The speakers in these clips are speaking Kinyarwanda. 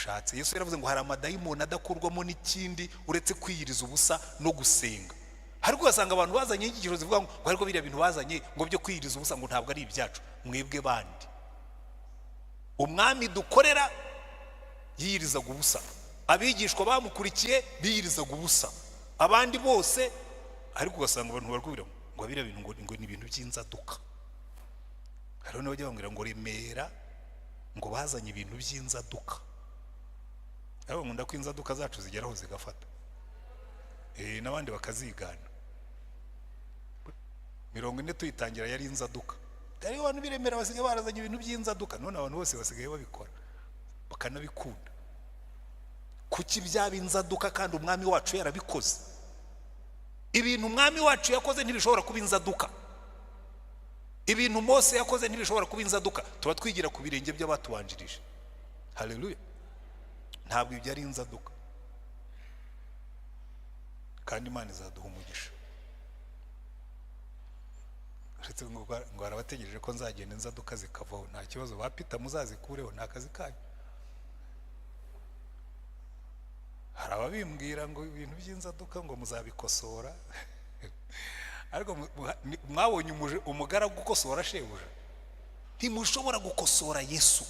Ushatse. Yesu yaravuze ngo hari amadayimoni adakurwamo n'ikindi uretse kwiyiriza ubusa no gusenga. Ariko ugasanga abantu bazanye inyigisho zivuga ngo ariko biriya bintu bazanye ngo byo kwiyiriza ubusa ngo ntabwo ari ibyacu. Mwebwe bandi, umwami dukorera yiyirizaga ubusa, abigishwa bamukurikiye biyirizaga ubusa, abandi bose. Ariko ugasanga abantu bari ngo biriya bintu ngo ni ibintu by'inzaduka. Hariho n'abajya bambwira ngo Remera ngo bazanye ibintu by'inzaduka, ariko nkunda ko inzaduka zacu zigeraho zigafata n'abandi bakazigana. 40 tuyitangira yari inzaduka. Hariho abantu b'i Remera basigaye barazanye ibintu by'inzaduka, none abantu bose basigaye babikora bakanabikunda. Kuki byaba inzaduka kandi umwami wacu yarabikoze? Ibintu umwami wacu yakoze ntibishobora kuba inzaduka. Ibintu Mose yakoze ntibishobora kuba inzaduka. Tuba twigira ku birenge by'abatubanjirije. Haleluya! Ntabwo ibyo ari inzaduka, kandi Imana izaduha umugisha. Uretse ngo harabategereje ko nzagenda inzaduka zikavaho. Nta kibazo, ba Pita muzazikureho, ni akazi kanyu. Hari ababimbwira ngo ibintu by'inzaduka ngo muzabikosora, ariko mwabonye umugaragu ukosora shebuja? Ntimushobora gukosora Yesu.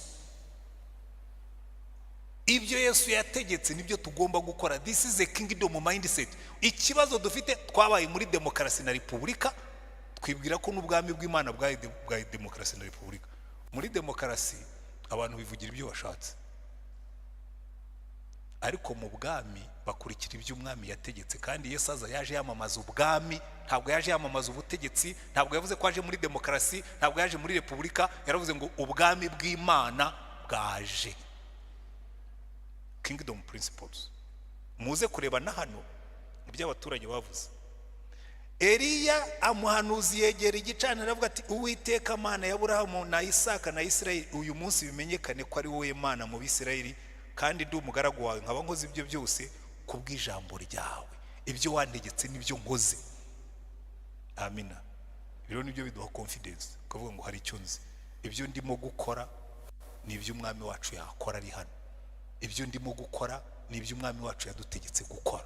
Ibyo Yesu yategetse nibyo tugomba gukora. This is a kingdom mindset. Ikibazo dufite, twabaye muri demokarasi na repubulika, twibwira ko n'ubwami bw'Imana bwa demokarasi na repubulika. Muri demokarasi abantu bivugira ibyo bashatse, ariko mu bwami bakurikira ibyo umwami yategetse. Kandi Yesu aza yaje yamamaza ubwami, ntabwo yaje yamamaza ubutegetsi, ntabwo yavuze ko aje muri demokarasi, ntabwo yaje muri repubulika. Yaravuze ngo ubwami bw'Imana bwaje. Kingdom principles. Muze kureba na hano ibyo abaturage bavuze. Eliya amuhanuzi yegera igicaniro, aravuga ati: "Uwiteka Mana ya Aburahamu na Isaka na Isirayeli, uyu munsi bimenyekane ko ari wowe Mana mu Bisirayeli, kandi ndi umugaragu wawe, nkaba nkoze ibyo byose ku bw'ijambo ryawe. Ibyo wantegetse nibyo nkoze." Amina. Rero nibyo biduha confidence, ukavuga ngo hari icyo nzi. Ibyo ndimo gukora ni ibyo umwami wacu yakora ari hano. Ibyo ndimo gukora ni ibyo umwami wacu yadutegetse gukora.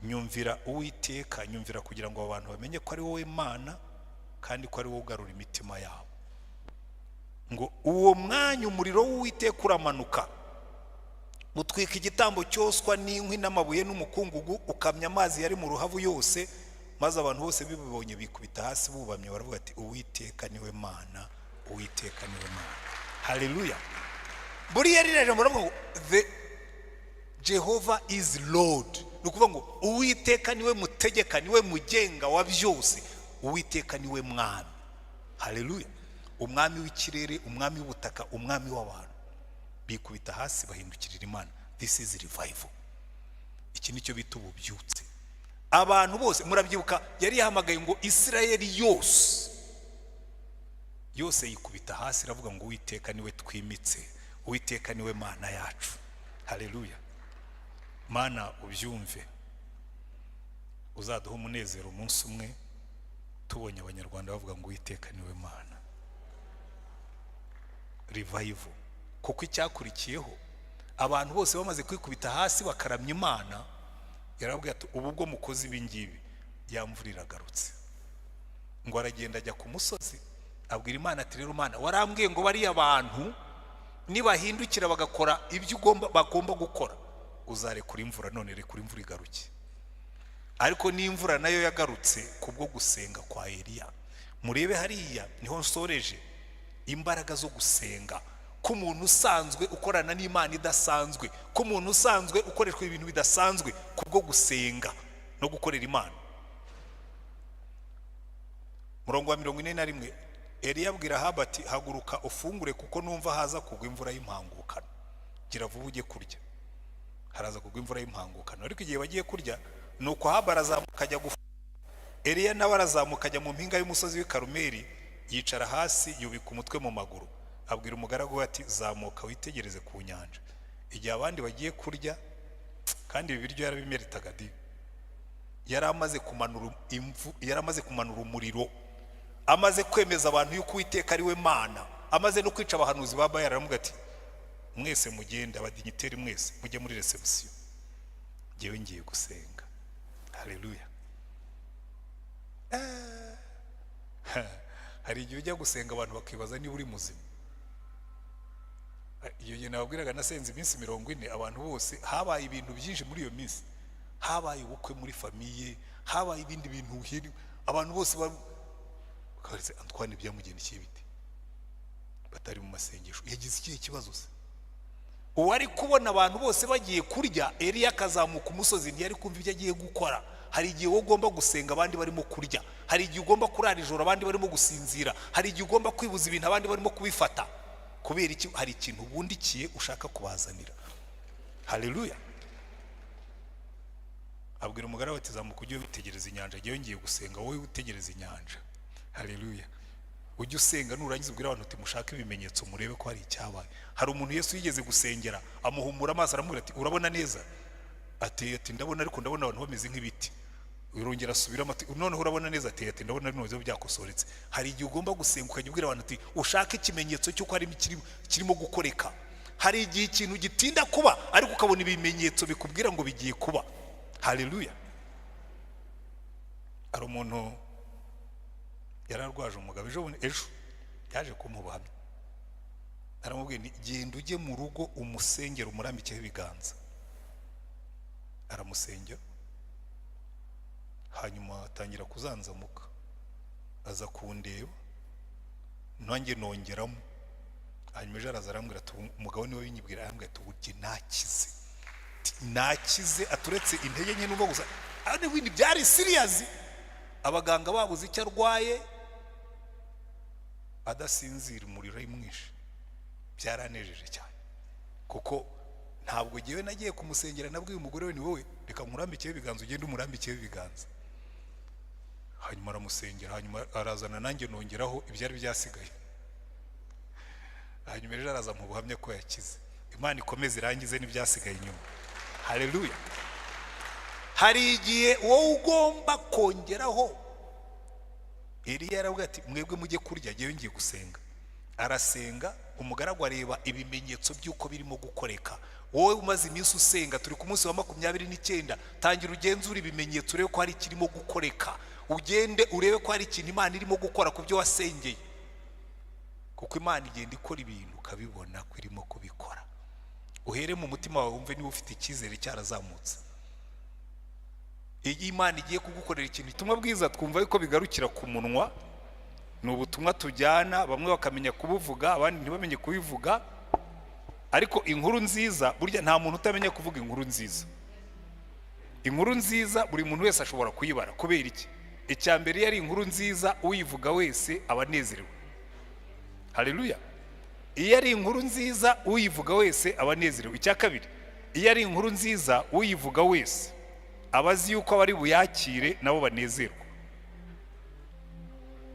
Nyumvira, Uwiteka, nyumvira, kugira ngo abantu bamenye ko ari wowe Mana kandi ko ari wowe ugarura imitima yabo. Ngo uwo mwanya umuriro w'Uwiteka uramanuka, utwika igitambo cyoswa n'inkwi n'amabuye n'umukungugu, ukamya amazi yari mu ruhavu yose. Maze abantu bose bibibonye bikubita hasi bubamye, baravuga ati: "Uwiteka niwe Mana, Uwiteka niwe Mana." Haleluya! Buriya ririya jambo baravuga ngo "The Jehovah is Lord", ni ukuvuga ngo Uwiteka niwe mutegeka, niwe mugenga wa byose, Uwiteka niwe mwami. Haleluya! Umwami w'ikirere, umwami w'ubutaka, umwami w'abantu. Bikubita hasi bahindukirira Imana. This is revival. Iki nicyo bita ububyutse. Abantu bose, murabyibuka, yari yahamagaye ngo Isirayeli yose yose yikubita hasi, iravuga ngo: "Uwiteka niwe twimitse, Uwiteka niwe Mana yacu." Haleluya! Mana, ubyumve, uzaduha umunezero umunsi umwe tubonye Abanyarwanda bavuga ngo: "Uwiteka niwe Mana." Revival. Kuko icyakurikiyeho, abantu bose bamaze kwikubita hasi bakaramya Imana, yarababwiye ati: "Ubu bwo mukoze ibi ngibi, ya mvura iragarutse." Ngo aragenda ajya ku musozi, abwira Imana ati: "Rero Mana, warambwiye ngo bariya bantu nibahindukira bagakora ibyo ugomba bagomba gukora, uzarekura imvura. None rekura imvura igaruke." Ariko n'imvura nayo yagarutse kubwo gusenga kwa Eliya. Murebe hariya niho nsoreje. Imbaraga zo gusenga k'umuntu usanzwe ukorana n'Imana idasanzwe, k'umuntu usanzwe ukoreshwa ibintu bidasanzwe kubwo gusenga no gukorera Imana. Murongo wa 41, Eliya abwira Ahabu ati: "Haguruka ufungure, kuko numva haza kugwa imvura y'impangukano. Gira vuba ujye kurya, haraza kugwa imvura y'impangukano." Ariko igihe bagiye kurya, ni uko Ahabu arazamuka ajya gufungura, Eliya nawe arazamuka ajya mu mpinga y'umusozi w'i Karumeli, yicara hasi, yubika umutwe mu maguru. Abwira umugaragu we ati: "Zamuka witegereze ku nyanja." Igihe abandi bagiye kurya, kandi ibi biryo yarabimeritaga di, yari amaze kumanura imvu, yari amaze kumanura umuriro, amaze kwemeza abantu yuko Uwiteka ari we Mana, Amaze no kwica abahanuzi ba Bayali, aravuga ati: "Mwese mugende, aba dignitaires mwese mujye muri réception, ngewe ngiye gusenga." Haleluya! Hari igihe ujya gusenga abantu bakibaza niba uri muzima. Iyo gihe nababwiraga nasenze iminsi 40, abantu bose, habaye ibintu byinshi muri iyo minsi, habaye ubukwe muri famille, habaye ibindi bintu abantu bose bakabaza: "Antoine byamugendekeye bite batari mu masengesho? Yagize ikihe kibazo se?" Uwari kubona abantu bose bagiye kurya, Eliya akazamuka umusozi, ntiyari kumva ibyo agiye gukora. Hari igihe wowe ugomba gusenga abandi barimo kurya, hari igihe ugomba kurara ijoro abandi barimo gusinzira, hari igihe ugomba kwibuza ibintu abandi barimo kubifata. Kubera iki? Hari ikintu ubundikiye ushaka kubazanira. Haleluya! Abwira umugaragu ati: "Zamuka ujye witegereza inyanja, ngewe ngiye gusenga, wowe utegereza inyanja." Haleluya! Ujye usenga, nurangiza ubwire abantu uti: "Mushake ibimenyetso murebe ko hari icyabaye." Hari umuntu Yesu yigeze gusengera, amuhumura amaso, aramubwira ati: "Urabona neza?" Ati: "Ndabona, ariko ndabona abantu bameze nk'ibiti." Urongera asubiramo ati: "Noneho urabona neza?" Ati: "Ndabona bino byakosoretse." Hari igihe ugomba gusenga ukajya ubwira abantu uti: "Ushake ikimenyetso cy'uko hari kirimo gukoreka." Hari igihe ikintu gitinda kuba, ariko ukabona ibimenyetso bikubwira ngo bigiye kuba. Haleluya! Hari umuntu yararwaje umugabo, ejo bundi, ejo yaje kumuha ubuhamya. Aramubwira nti: "Genda ujye mu rugo umusengera, umurambikeho ibiganza." Aramusengera, hanyuma atangira kuzanzamuka, aza kundeba, nanjye nongeramo. Hanyuma ejo araza arambwira ati, umugabo niwe winyibwira, arambwira ati: "Ubu nakize." Ati: "Nakize," aturetse intege nke numva gusa, ariko ibindi byari serious. Abaganga babuze icyo arwaye, adasinzira, umuriro ari mwinshi. Byaranejeje cyane, kuko ntabwo ngewe nagiye kumusengera, nabwiye umugore we: "Ni wowe, reka nkurambikeho ibiganza, ugende umurambikeho ibiganza." Hanyuma aramusengera, hanyuma arazana nanjye nongeraho ibyari byasigaye. Hanyuma ejo araza mu buhamya ko yakize. Imana ikomeze irangize n'ibyasigaye inyuma. Haleluya! Hari igihe wowe ugomba kongeraho. Eliya yaravuga ati: "Mwebwe mujye kurya, ngewe ngiye gusenga." Arasenga, umugaragu areba ibimenyetso by'uko birimo gukoreka. Wowe umaze iminsi usenga, turi ku munsi wa 29, tangira ugenzure ibimenyetso, urebe ko hari ikirimo gukoreka. Ugende urebe ko hari ikintu Imana irimo gukora ku byo wasengeye, kuko Imana igenda ikora ibintu ukabibona ko irimo kubikora. Uhere mu mutima wawe, wumve niba ufite icyizere cyarazamutse. Iyo Imana igiye kugukorera ikintu, ubutumwa bwiza twumva yuko bigarukira ku munwa, ni ubutumwa tujyana, bamwe bakamenya kubuvuga, abandi ntibamenye kubivuga. Ariko inkuru nziza, burya nta muntu utamenya kuvuga inkuru nziza. Inkuru nziza buri muntu wese ashobora kuyibara. Kubera iki? Icya mbere, iyo ari inkuru nziza, uyivuga wese aba anezerewe. Haleluya! Iyo ari inkuru nziza, uyivuga wese aba anezerewe. Icya kabiri, iyo ari inkuru nziza, uyivuga wese aba azi yuko abari buyakire nabo banezerwa.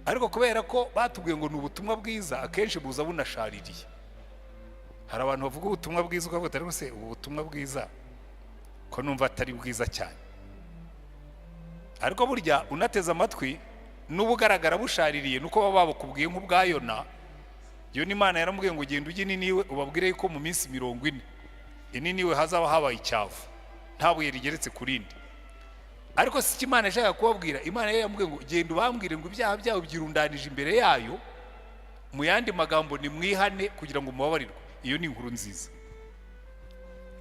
Ariko kubera ko batubwiye ngo ni ubutumwa bwiza, akenshi buza bunashaririye. Hari abantu bavuga ubutumwa bwiza ukavuga ariko se ubu butumwa bwiza ko numva atari bwiza cyane? Ariko burya unateze amatwi n'ubugaragara bushaririye, nuko baba babukubwiye nk'ubwa Yona. Yona Imana yaramubwiye ngo: "Genda ujye i Niniwe, ubabwire yuko mu minsi 40 i Niniwe hazaba habaye icyavu, nta buye rigeretse ku rindi." Ariko si icyo Imana yashakaga kubabwira. Imana yari yamubwiye ngo: "Genda ubambwire ngo ibyaha byabo byirundanije imbere yayo." Mu yandi magambo, ni mwihane kugira ngo mubabarirwe. Iyo ni inkuru nziza.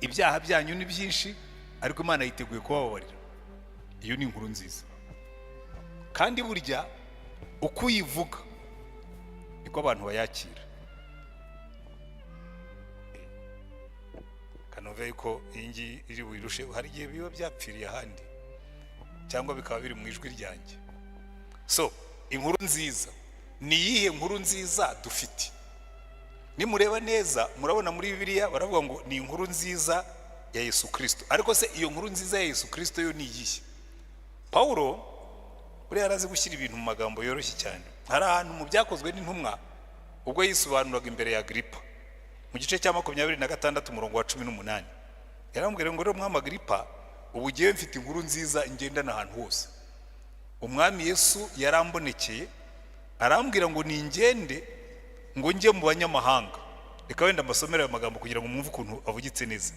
Ibyaha byanyu ni byinshi, ariko Imana yiteguye kubababarira. Iyo ni inkuru nziza. Kandi burya uko uyivuga niko abantu bayakira. Kanove yuko iyi ngiyi iri buyirushe. Hari igihe biba byapfiriye ahandi cyangwa bikaba biri mu ijwi ryanjye. So inkuru nziza ni iyihe? Nkuru nziza dufite, nimureba neza murabona muri Bibiliya baravuga ngo ni inkuru nziza ya Yesu Kirisito. Ariko se iyo nkuru nziza ya Yesu Kirisito yo ni iyihe? Pawulo buriya yarazi gushyira ibintu mu magambo yoroshye cyane. Hari ahantu mu Byakozwe n'Intumwa, ubwo yisobanuraga imbere ya Agiripa, mu gice cya 26 umurongo wa 18, yaramubwira ngo: "Rero mwami Agiripa, ubu ugiye mfite inkuru nziza ngendana ahantu hose. Umwami Yesu yarambonekeye, arambwira ngo ningende Ngo njye mu banyamahanga. Reka wenda mbasomere ayo magambo kugira ngo mwumve ukuntu avugitse neza.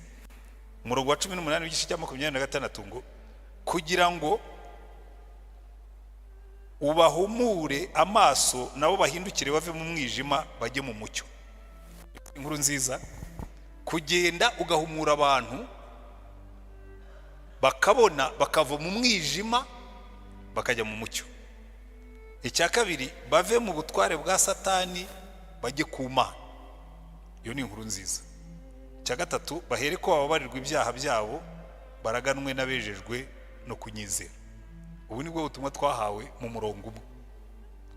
Umurongo wa 18 w'igice cya 26, ngo kugira ngo ubahumure amaso, nabo bahindukire bave mu mwijima bajye mu mucyo. Inkuru nziza, kugenda ugahumura abantu bakabona, bakava mu mwijima bakajya mu mucyo. Icya kabiri, bave mu butware bwa Satani bajye ku Mana. Iyo ni inkuru nziza. Icya gatatu, bahere ko bababarirwa ibyaha byabo, baraganwe n'abejejwe no kunyizera. Ubu ni bwo butumwa twahawe mu murongo umwe: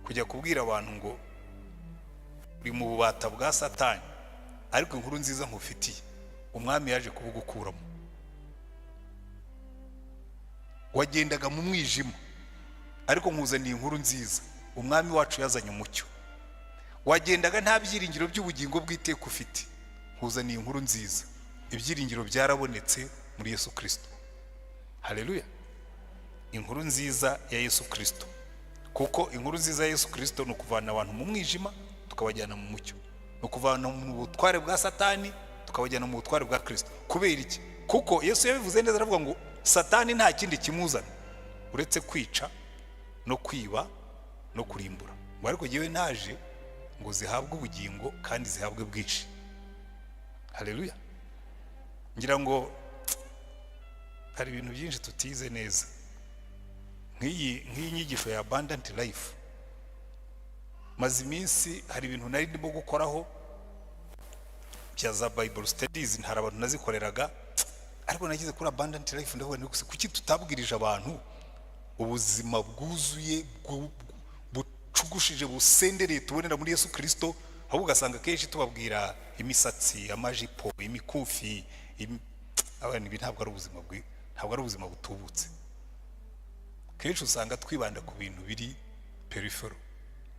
kujya kubwira abantu ngo uri mu bubata bwa Satani, ariko inkuru nziza nkufitiye, Umwami yaje kubugukuramo. Wagendaga mu mwijima, ariko nkuzaniye inkuru nziza, Umwami wacu yazanye umucyo. Wagendaga nta byiringiro by'ubugingo bw'iteka ufite, nkuzaniye inkuru nziza, ibyiringiro byarabonetse muri Yesu Kirisito. Haleluya! Inkuru nziza ya Yesu Kirisito, kuko inkuru nziza ya Yesu Kirisito ni ukuvana abantu mu mwijima tukabajyana mu mucyo, ni ukuvana mu butware bwa Satani tukabajyana mu butware bwa Kirisito. Kubera iki? Kuko Yesu yabivuze neza, aravuga ngo Satani nta kindi kimuzana uretse kwica no kwiba no kurimbura, ngo ariko jyewe naje ngo zihabwe ubugingo kandi zihabwe bwinshi. Haleluya! Ngira ngo hari ibintu byinshi tutize neza, nk'iyi nyigisho ya abundant life. Maze iminsi hari ibintu nari ndimo gukoraho bya za Bible studies, ntari abantu nazikoreraga, ariko nageze kuri abundant life ndavuga nti: "Gusa kuki tutabwirije abantu ubuzima bwuzuye, bucugushije, busendereye, tubonera muri Yesu Kirisito?" Ahubwo ugasanga akenshi tubabwira imisatsi, amajipo, imikufi. Abantu, ibi ntabwo ari ubuzima ntabwo ari ubuzima butubutse. Kenshi usanga twibanda ku bintu biri peripheral,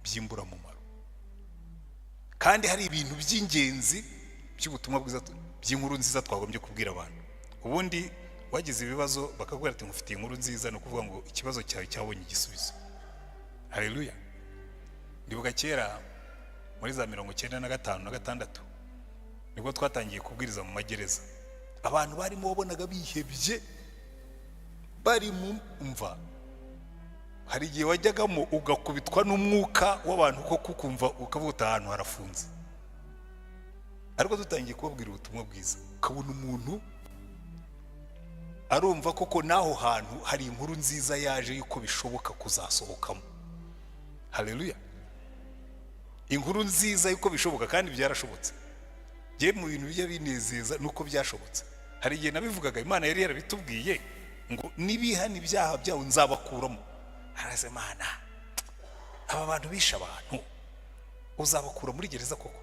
by'imburamumaro, kandi hari ibintu by'ingenzi by'ubutumwa bwiza, by'inkuru nziza twagombye kubwira abantu. Ubundi wagize ibibazo bakakubwira ati: "Nkufitiye inkuru nziza," ni ukuvuga ngo ikibazo cyawe cyabonye igisubizo. Haleluya! Ndibuka kera muri za 95 na 6, nibwo twatangiye kubwiriza mu magereza. Abantu barimo wabonaga bihebye, bari mu mva. Hari igihe wajyagamo ugakubitwa n'umwuka w'abantu koko, ukumva ukavuga uti: "Ahantu harafunze." Ariko dutangiye kubabwira ubutumwa bwiza, ukabona umuntu arumva koko n'aho hantu hari inkuru nziza yaje yuko bishoboka kuzasohokamo. Haleluya! Inkuru nziza yuko bishoboka, kandi byarashobotse. Njye mu bintu bijya binezeza nuko byashobotse. Hari igihe nabivugaga, Imana yari yarabitubwiye ngo nibihana ibyaha byabo nzabakuramo. Haraze: "Mana, aba bantu bishe abantu uzabakura muri gereza koko?"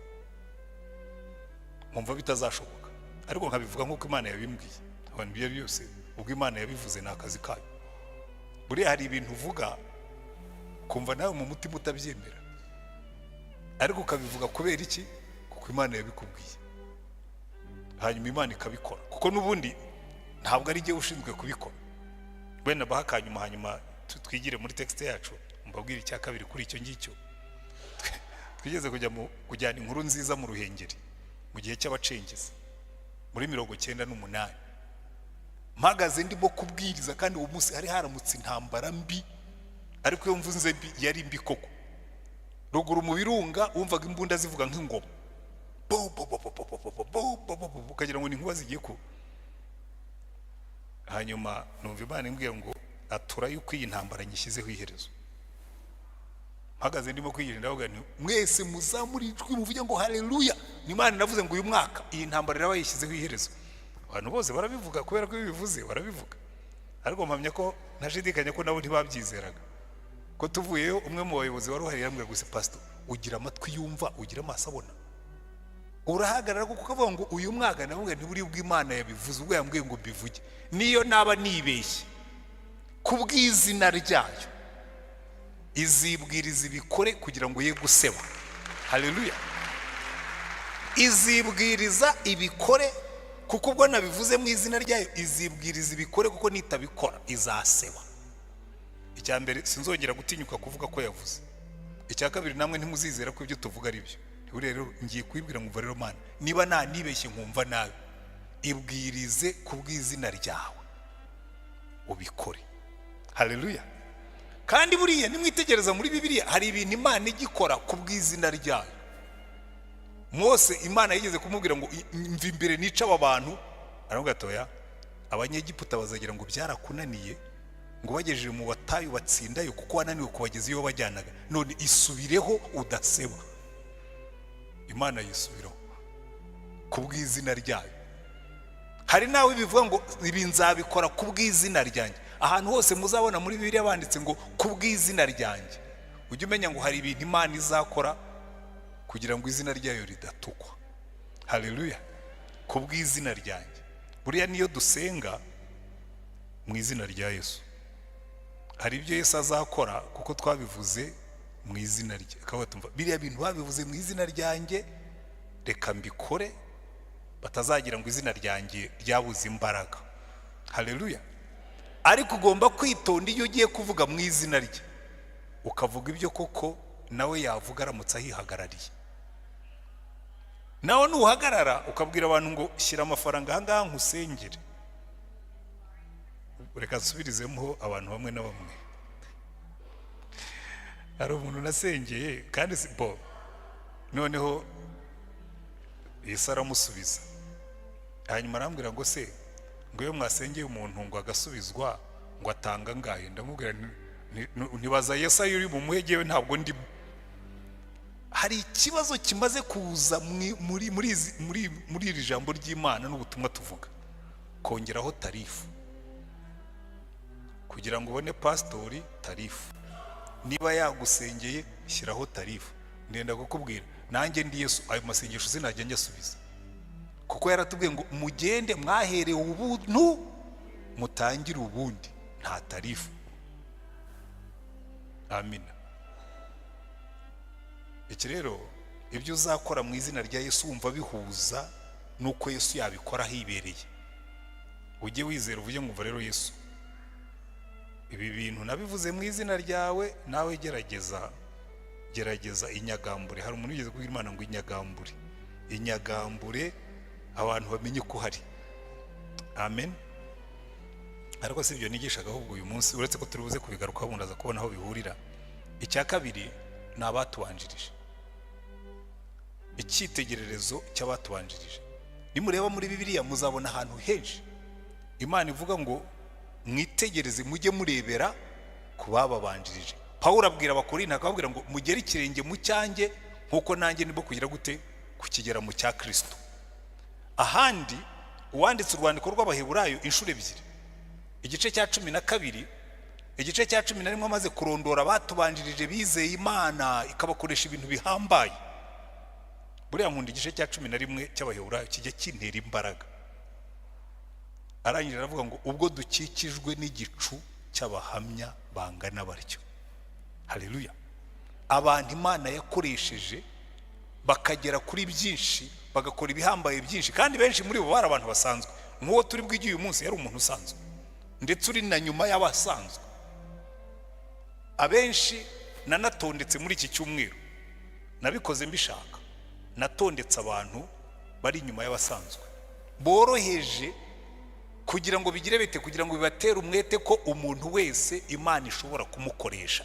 Nkumva bitazashoboka, ariko nkabivuga nk'uko Imana yabimbwiye. Abantu, ibyo byose ubwo Imana yabivuze ni akazi kayo. Buriya hari ibintu uvuga kumva nawe mu mutima utabyemera, ariko ukabivuga. Kubera iki? Kuko Imana yabikubwiye, hanyuma Imana ikabikora, kuko n'ubundi ntabwo ari jye ushinzwe kubikora. Wenda baha akanyuma, hanyuma twigire muri texte yacu, mbabwire icya kabiri kuri icyo ngicyo. Twigeze kujya mu kujyana inkuru nziza mu Ruhengeri mu gihe cy'abacengezi muri 98. Mpagaze ndimo kubwiriza, kandi uwo munsi hari haramutse intambara mbi, ariko iyo mvuze mbi, yari mbi koko. Ruguru mu birunga wumvaga imbunda zivuga nk'ingoma, bo bo bo bo bo bo bo bo bo bo bo bo, ukagira ngo ni inkuba zigiye ku. Hanyuma numva Imana imbwiye ngo atura yuko iyi ntambara nyishyizeho iherezo. Mpagaze ndimo kwigisha, ndavuga nti: "Mwese muzamure ijwi muvuge ngo haleluya." Ni Imana navuze ngo uyu mwaka iyi ntambara iraba yishyizeho iherezo. Abantu bose barabivuga, kubera ko iyo bivuze barabivuga, ariko mpamya ko ntashidikanya ko nabo ntibabyizeraga. Ko tuvuyeyo, umwe mu bayobozi wari uhari yarambwira gusa: "Pastor, ugira amatwi yumva, ugira amaso abona, urahagarara kuko ukavuga ngo uyu mwaka?" Navuga nti: "Buri bwo Imana yabivuze, ubwo yambwiye ngo mbivuge, niyo naba nibeshye, ku bw'izina ryayo izibwiriza ibikore kugira ngo ye guseba." Haleluya! Izibwiriza ibikore, kuko ubwo nabivuze mu izina ryayo izibwiriza ibikore, kuko nitabikora izaseba. Icya mbere, sinzongera gutinyuka kuvuga ko yavuze. Icya kabiri, namwe ntimuzizera ko ibyo tuvuga ari byo. Rero ngiye kuyibwira ngo rero Mana, niba nanibeshye nkumva nabi, ibwirize ku bw'izina ryawe ubikore. Haleluya. Kandi buriya nimwitegereza muri Bibiliya, hari ibintu Imana igikora ku bw'izina ryayo. Mose Imana yigeze kumubwira ngo mva imbere nica aba bantu, aravuga ati oya, Abanyegiputa bazagira ngo byarakunaniye, ngo bagejeje mu batayu batsindayo kuko wananiwe kubageza iyo bajyanaga, none isubireho udaseba. Imana yisubiraho ku bw'izina ryayo. Hari nawe bivuga ngo ibi nzabikora ku bw'izina ryanjye. Ahantu hose muzabona muri Bibiliya banditse ngo ku bw'izina ryanjye, ujye umenya ngo hari ibintu Imana izakora kugira ngo izina ryayo ridatukwa. Haleluya. Ku bw'izina ryanjye. Buriya niyo dusenga mu izina rya Yesu, hari ibyo Yesu azakora kuko twabivuze mu izina rye. Akaba tumva biriya bintu babivuze mu izina ryanjye, reka mbikore batazagira ngo izina ryanjye ryabuze imbaraga. Haleluya. Ariko ugomba kwitonda iyo ugiye kuvuga mu izina rye, ukavuga ibyo koko nawe yavuga aramutse ahihagarariye. Nawe nuhagarara ukabwira abantu ngo shyira amafaranga ahangaha nkusengere. Reka nsubirizemo abantu bamwe na bamwe. Hari umuntu nasengeye kandi si bo, noneho Yesu aramusubiza, hanyuma arambwira ngo se ngo iyo mwasengeye umuntu ngo agasubizwa ngo atanga angahe? Ndamubwira ntibaza Yesu ayo uri bumuhe, jyewe ntabwo ndimo. Hari ikibazo kimaze kuza muri iri jambo ry'Imana n'ubutumwa tuvuga, kongeraho tarifu kugira ngo ubone pasitori, tarifu niba yagusengeye shyiraho tarifu. Ndenda kukubwira, nanjye ndi Yesu, ayo masengesho sinajya njyasubiza, kuko yaratubwiye ngo mugende mwaherewe ubuntu mutangire ubundi, nta tarifu. Amina. Iki rero, ibyo uzakora mu izina rya Yesu wumva bihuza n'uko Yesu yabikora hibereye, ujye wizera uvuge ngo umva rero Yesu, ibi bintu nabivuze mu izina ryawe, nawe gerageza, gerageza inyagambure. Hari umuntu wigeze kubwira Imana ngo inyagambure, inyagambure abantu bamenye ko uhari. Amen. Ariko si ibyo nigishaga ahubwo uyu munsi, uretse ko turi buze kubigarukaho, umuntu aza kubona aho bihurira. Icya kabiri ni abatubanjirije, icyitegererezo cy'abatubanjirije. Nimureba muri Bibiliya muzabona ahantu henshi Imana ivuga ngo mwitegereze, mujye murebera ku bababanjirije. Pawulo abwira Abakorinto, akababwira ngo mugere ikirenge mu cyanjye nk'uko nanjye ndimo kugira gute kukigera mu cya Kirisito. Ahandi uwanditse urwandiko rw'Abaheburayo inshuro ebyiri, igice cya 12, igice cya 11, amaze kurondora abatubanjirije bizeye Imana ikabakoresha ibintu bihambaye. Buriya nkunda igice cya 11 cy'Abaheburayo, kijya kintera imbaraga. Arangije aravuga ngo ubwo dukikijwe n'igicu cy'abahamya bangana batyo. Haleluya. Abantu Imana yakoresheje bakagera kuri byinshi, bagakora ibihambaye byinshi, kandi benshi muri bo bari abantu basanzwe. Nk'uwo turi bwige uyu munsi yari umuntu usanzwe, ndetse uri na nyuma y'abasanzwe. Abenshi nanatondetse muri iki cyumweru, nabikoze mbishaka, natondetse abantu bari inyuma y'abasanzwe boroheje, kugira ngo bigire bite? Kugira ngo bibatere umwete ko umuntu wese Imana ishobora kumukoresha.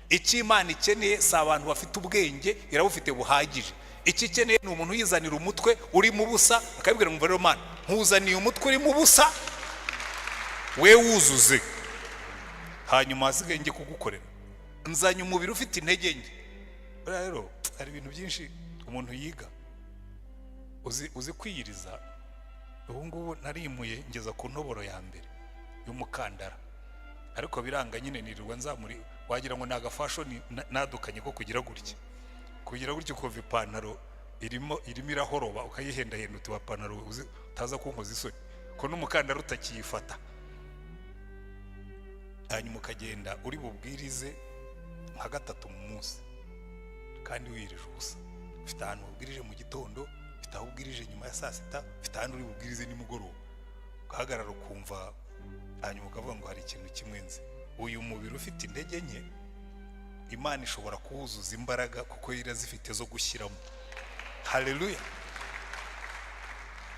Icyo Imana ikeneye si abantu bafite ubwenge, irabufite buhagije. Icyo ikeneye ni umuntu uyizanira umutwe urimo ubusa, akabibwira ngo rero Mana, nkuzaniye umutwe urimo ubusa, we wuzuze, hanyuma hasigaye njye kugukorera. Nzanye umubiri ufite intege nke. Buriya rero hari ibintu byinshi umuntu yiga. Uzi kwiyiriza? Ubu ngubu narimuye ngeza ku ntoboro ya mbere y'umukandara, ariko biranga nyine, nirirwa nzamuri, wagira ngo ni agafashion nadukanye ko kugira gutya, kugira gutya, ukumva ipantaro irimo irahoroba, ukayihendahenda uti wa pantaro utaza kunkoza isoni ko n'umukandara utakiyifata. Hanyuma ukagenda uri bubwirize nka gatatu mu munsi kandi wirije ubusa. Ufite ahantu ubwirije mu gitondo, ufite aho ubwirije nyuma ya saa sita, ufite ahandi uri bubwirize nimugoroba, ugahagarara ukumva, hanyuma ukavuga ngo hari ikintu kimwe nzi: uyu mubiri ufite intege nke, Imana ishobora kuwuzuza imbaraga kuko yo irazifite zo gushyiramo. Haleluya!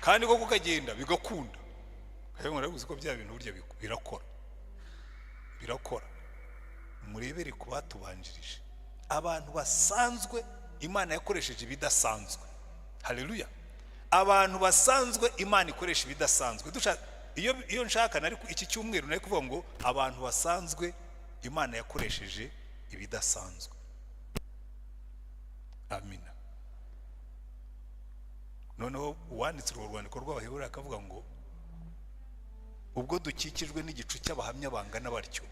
Kandi koko ukagenda bigakunda. Kandi murabizi ko bya bintu burya birakora, birakora. Murebere ku batubanjirije, abantu basanzwe Imana yakoresheje ibidasanzwe. Haleluya! Abantu basanzwe Imana ikoresha ibidasanzwe. Iyo nshaka nari iki cyumweru nari kuvuga ngo abantu basanzwe Imana yakoresheje ibidasanzwe. Amina. Noneho uwanditse urwo rwandiko rw'Abaheburayo akavuga ngo ubwo dukikijwe n'igicu cy'abahamya bangana batyo,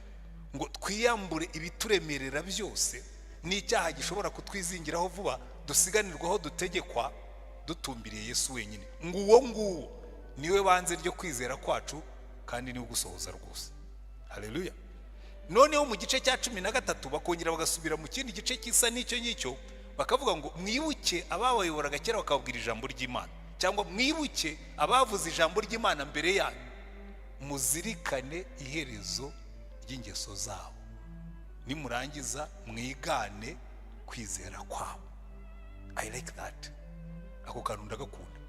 ngo twiyambure ibituremerera byose n'icyaha gishobora kutwizingiraho vuba, dusiganirwaho dutegekwa dutumbiriye Yesu wenyine, ngo uwo nguwo niwe banze ryo kwizera kwacu kandi niwe ugusohoza rwose. Haleluya! Noneho mu gice cya 13 bakongera bagasubira mu kindi gice gisa n'icyo ngicyo, bakavuga ngo mwibuke ababayoboraga kera bakababwira ijambo ry'Imana, cyangwa mwibuke abavuze ijambo ry'Imana mbere yanyu, muzirikane iherezo ry'ingeso zabo, nimurangiza mwigane kwizera kwabo. I like that. Ako kantu ndagakunda,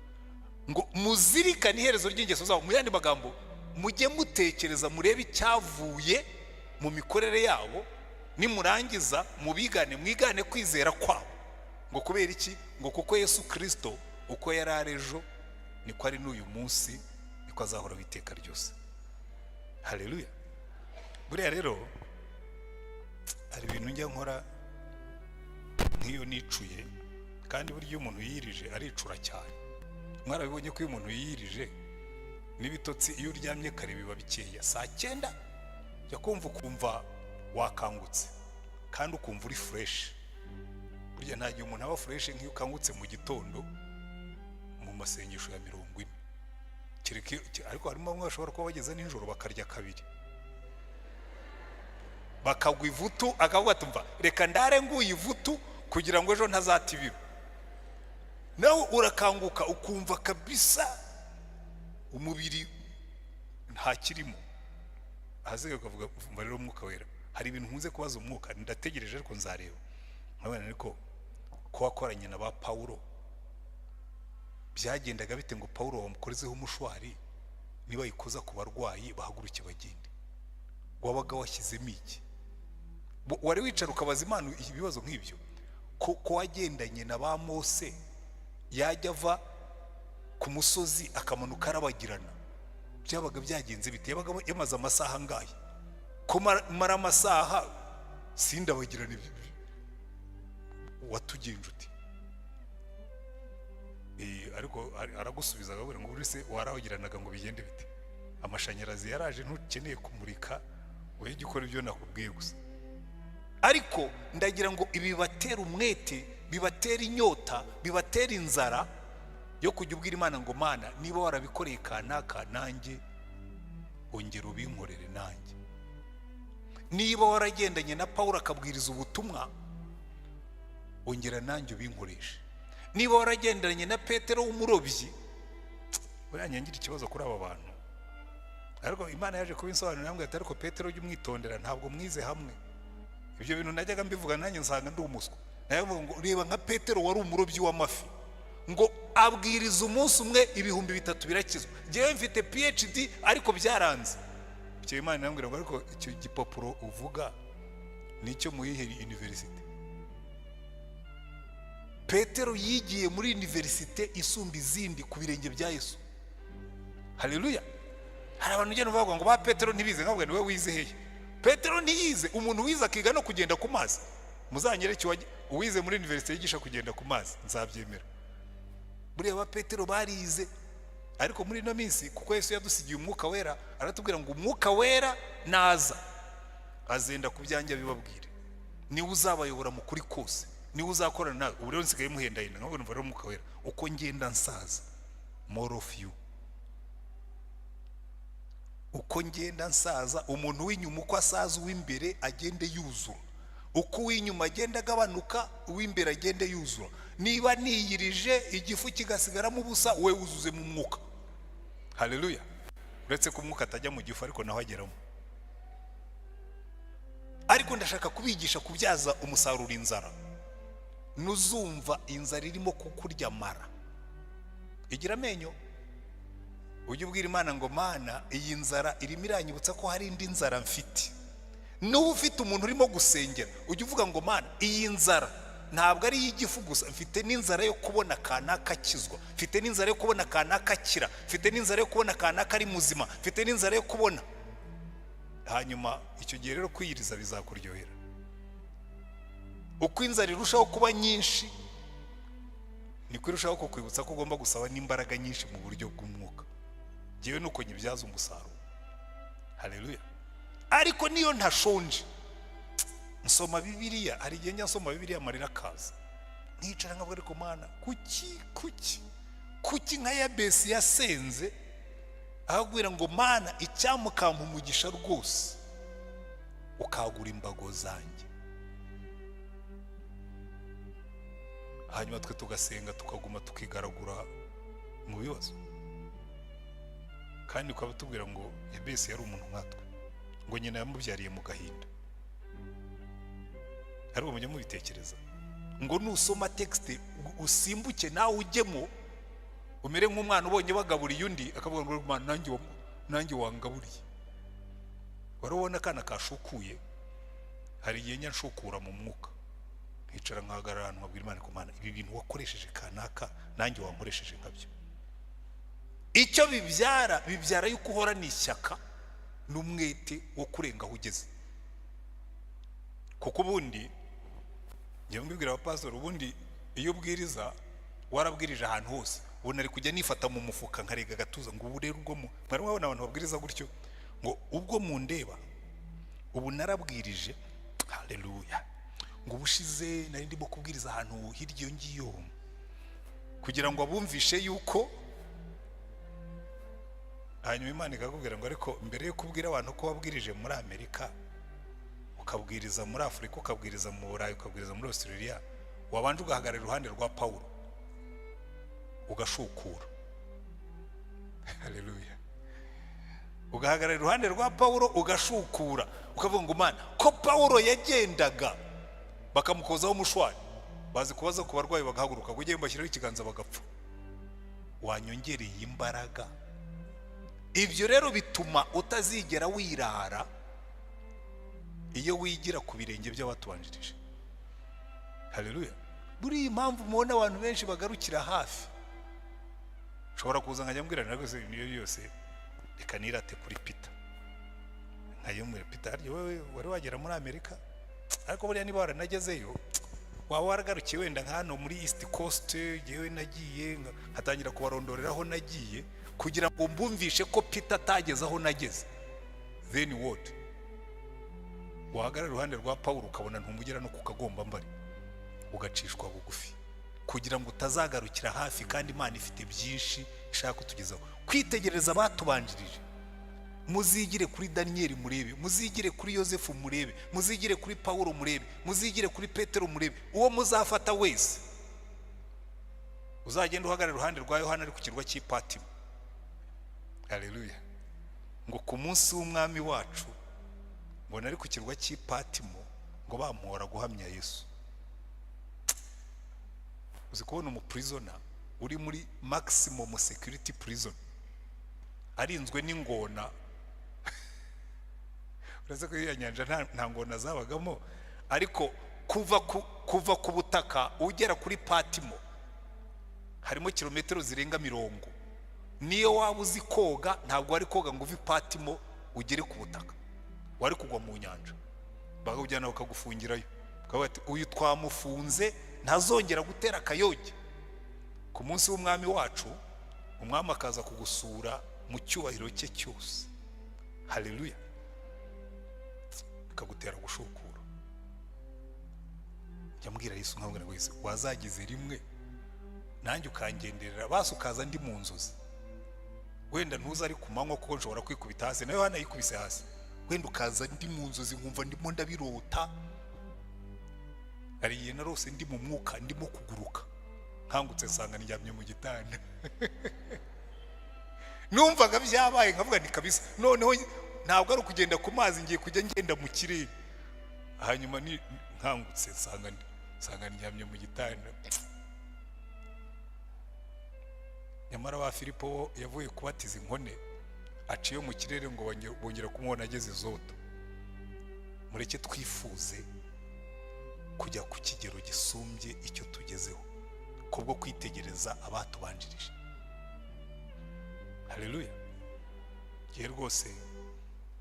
ngo muzirikane iherezo ry'ingeso zabo. Mu yandi magambo, mujye mutekereza murebe icyavuye mu mikorere yabo, nimurangiza mubigane, mwigane kwizera kwabo. Ngo kubera iki? Ngo kuko Yesu Kirisito uko yari ari ejo niko ari n'uyu munsi, niko azahoraho iteka ryose. Haleluya! Buriya rero hari ibintu njya nkora nk'iyo nicuye, kandi burya iyo umuntu yiyirije aricura cyane. Mwarabibonye ko iyo umuntu yiyirije n'ibitotsi, iyo uryamye kare biba bikeya. Saa 9 jya kumva ukumva wakangutse kandi ukumva uri fresh. Burya nta gihe umuntu aba fresh nk'iyo ukangutse mu gitondo mu masengesho ya 40. Kereka ariko harimo bamwe bashobora kuba bageze nijoro bakarya kabiri, bakagwa ivutu, akavuga ati: "Mva reka ndare nguye ivutu kugira ngo ejo ntazata ibiro." Nawe urakanguka ukumva kabisa umubiri ntakirimo, ahasigaye ukavuga: "Umva rero, Umwuka Wera." Hari ibintu nkunze kubaza Umwuka, ndategereje ariko nzareba nkabona. Ariko ko wakoranye na ba Pawulo, byagendaga bite ngo Pawulo bamukorezeho umushwari, niba yikoza ku barwayi bahaguruke bagende? Wabaga washyizemo iki? Wari wicara ukabaza Imana ibibazo nk'ibyo? Ko wagendanye na ba Mose, yajya ava ku musozi akamanuka arabagirana, byabaga byagenze bite? Yabaga yamaze amasaha angahe? Ko mara amasaha sindabagirana, watugenje uti? Ariko aragusubiza akabwira ngo uri se warabagiranaga ngo bigende bite? Amashanyarazi yaraje, ntukeneye kumurika, wowe jya ukora ibyo nakubwiye gusa. Ariko ndagira ngo ibi bibatera umwete, bibatera inyota, bibatera inzara yo kujya ubwira Imana ngo: "Mana, niba warabikoreye kanaka, nanjye ongera ubinkorere nanjye. Niba waragendanye na Paul akabwiriza ubutumwa, ongera nanjye ubinkoreshe. Niba waragendanye na Petero w'umurobyi." Buriya ngira ikibazo kuri aba bantu, ariko Imana yaje kubinsobanurira, yambwira ati: "Ariko Petero ujye umwitondera, ntabwo mwize hamwe." Ibyo bintu najyaga mbivuga nanjye nsanga ndi umuswa. Nawe ngo reba nka Petero wari umurobyi w'amafi, ngo abwiriza umunsi umwe 3000 birakizwa, ngewe mfite PhD ariko byaranze. Icyo Imana irambwira ngo: "Ariko icyo gipapuro uvuga nicyo mu yihe université? Petero yigiye muri université isumba izindi ku birenge bya Yesu." Haleluya! Hari abantu ugenda uvuga ngo ba Petero ntibize, nkavuga: "Niwe wize hehe? Petero ntiyize." Umuntu wize akiga no kugenda ku mazi, muzanyereke uwize muri université yigisha kugenda ku mazi, nzabyemera. Buriya ba Petero barize, ariko muri ino minsi, kuko Yesu yadusigiye Umwuka Wera, aratubwira ngo Umwuka Wera naza azenda ku byanjye abibabwire, niwe uzabayobora mu kuri kose, niwe uzakorana nawe. Ubu rero nsigaye muhendahenda, nkavuga: "Numva rero, Umwuka Wera, uko ngenda nsaza, more of you. Uko ngenda nsaza, umuntu w'inyuma uko asaza, uw'imbere agende yuzura. Uko uw'inyuma agenda agabanuka, uw'imbere agende yuzura. Niba niyirije igifu kigasigaramo ubusa, we wuzuze mu Mwuka." Haleluya! Uretse ko Umwuka atajya mu gifu, ariko naho ageramo. Ariko ndashaka kubigisha kubyaza umusaruro inzara. Nuzumva inzara irimo kukurya amara, igira amenyo, ujye ubwira Imana ngo: "Mana, iyi nzara irimo iranyibutsa ko hari indi nzara mfite." N'uba ufite umuntu urimo gusengera, ujye uvuga ngo: "Mana, iyi nzara ntabwo ari iy'igifu gusa, mfite n'inzara yo kubona kanaka akizwa, mfite n'inzara yo kubona kanaka akira, mfite n'inzara yo kubona kanaka ari muzima, mfite n'inzara yo kubona." Hanyuma icyo gihe rero kwiyiriza bizakuryohera. Uko inzara irushaho kuba nyinshi, niko irushaho kukwibutsa ko ugomba gusaba n'imbaraga nyinshi mu buryo bw'umwuka. Ngewe nuko nyibyaza umusaruro. Haleluya! Ariko niyo ntashonje, nsoma Bibiliya. Hari igihe njya nsoma Bibiliya amarira akaza, nkicara nkavuga: "Ariko Mana, kuki, kuki, kuki?" Nka Yabesi yasenze ahabwira ngo: "Mana, icyamukampa umugisha rwose ukagura imbago zanjye." Hanyuma twe tugasenga tukaguma tukigaragura mu bibazo, kandi ukaba tubwira ngo Yabesi yari umuntu nkatwe, ngo nyina yamubyariye mu gahinda. Ariko mujye mubitekereza, ngo nusoma texte usimbuke nawe ujyemo, umere nk'umwana ubonye bagaburiye undi akavuga ngo: "Mana, nanjye wangaburiye." Wari ubona akana kashukuye? Hari igihe njya nshukura mu mwuka, nkicara nkahagarara ahantu, nkabwira Imana ko: "Mana, ibi bintu wakoresheje kanaka, nanjye wankoresheje nkabyo." Icyo bibyara, bibyara yuko uhorana ishyaka n'umwete wo kurenga aho ugeze. Kuko ubundi njya mbibwira abapasitori, ubundi iyo ubwiriza warabwirije ahantu hose, ubu nari kujya nifata mu mufuka nkarega agatuza ngo: "Ubu rero ubwo mu mwari mwabona abantu babwiriza gutyo, ngo ubwo mundeba ubu narabwirije, haleluya," ngo ubushize nari ndimo kubwiriza ahantu hirya iyo ngiyo, kugira ngo abumvishe yuko. Hanyuma Imana ikakubwira ngo: "Ariko mbere yo kubwira abantu ko wabwirije muri Amerika, ukabwiriza muri Afurika, ukabwiriza mu Burayi, ukabwiriza muri Australia, wabanje ugahagarara iruhande rwa Pawulo ugashukura." Haleluya! Ugahagarara iruhande rwa Pawulo ugashukura, ukavuga ngo: "Mana, ko Pawulo yagendaga bakamukozaho umushwari, bazi kubaza ku barwayi bagahaguruka, ngo ujye bashyiraho ikiganza bagapfa, wanyongereye imbaraga." Ibyo rero bituma utazigera wirara iyo wigira ku birenge by'abatubanjirije. Haleluya! Buriya impamvu mubona abantu benshi bagarukira hafi, nshobora kuza nkajya mbwira rwose niyo yose: "Reka nirate kuri Peter." Nkajya mbwira Peter: "Harya wowe wari wagera muri Amerika? Ariko buriya niba waranagezeyo, waba waragarukiye wenda nka hano muri East Coast. Yewe nagiye," nkatangira kubarondorera aho nagiye kugira ngo mbumvishe ko Peter atageze aho nageze. Then what? Wahagarara iruhande rwa Paul ukabona ntumugera no ku kagombambari, ugacishwa bugufi kugira ngo utazagarukira hafi, kandi Imana ifite byinshi ishaka kutugezaho. Kwitegereza abatubanjirije, muzigire kuri Daniyeli murebe, muzigire kuri Yosefu murebe, muzigire kuri Pawulo murebe, muzigire kuri Petero murebe, uwo muzafata wese. Uzagenda uhagarara iruhande rwa Yohana ari ku kirwa cy'Ipatimo. Haleluya! Ngo ku munsi w'Umwami wacu, mbona ari ku kirwa cy'Ipatimo, ngo bamuhora guhamya Yesu. Uzi kubona umuprisoner uri muri maximum security prison, arinzwe n'ingona? Uretse ko iriya nyanja nta ngona zabagamo, ariko kuva ku butaka ugera kuri Patimo harimo kilometero zirenga 40. Niyo waba uzi koga, ntabwo wari koga ngo uve i Patimo ugere ku butaka, wari kugwa mu nyanja. Bakakujyana bakagufungirayo, bakavuga bati: "Uyu twamufunze, ntazongera gutera akayoge." Ku munsi w'Umwami wacu, umwami akaza kugusura mu cyubahiro cye cyose. Haleluya! Bikagutera gushukura. Njya mbwira Yesu, nkabwira ngo: "Yesu, wazagize rimwe nanjye ukangenderera, basi ukaza ndi mu nzozi. Wenda ntuza ari ku manywa kuko nshobora kwikubita hasi." Nawe Yohana yikubise hasi. "Wenda ukaza ndi mu nzozi, nkumva ndimo ndabirota." Hari igihe narose ndi mu mwuka ndimo kuguruka, nkangutse nsanga ndyamye mu gitanda. Numvaga byabaye, nkavuga ni kabisa, noneho ntabwo ari ukugenda ku mazi, ngiye kujya ngenda mu kirere. Hanyuma ni nkangutse nsanga Usanga ndyamye mu gitanda. Nyamara wa Filipo wo yavuye kubatiza inkone, aciye mu kirere ngo bongera kumubona ageze Zoto. Mureke twifuze kujya ku kigero gisumbye icyo tugezeho kubwo kwitegereza abatubanjirije. Haleluya! Igihe rwose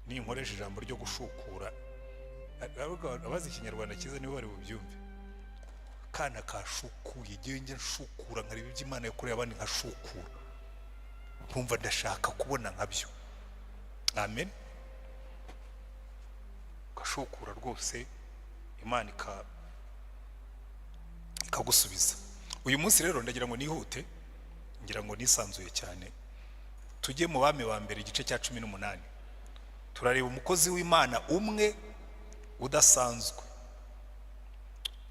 ninkoresha ijambo ryo gushukura, abazi Ikinyarwanda cyiza nibo bari bubyumve. Kana kashukuye, igihe njya nshukura nkareba ibyo Imana yakoreye abandi, nkashukura nkumva ndashaka kubona nkabyo. Amen. Ugashukura rwose, Imana ikagusubiza. Uyu munsi rero ndagira ngo nihute, ngira ngo nisanzuye cyane, tujye mu Bami ba Mbere igice cya 18. Turareba umukozi w'Imana umwe udasanzwe.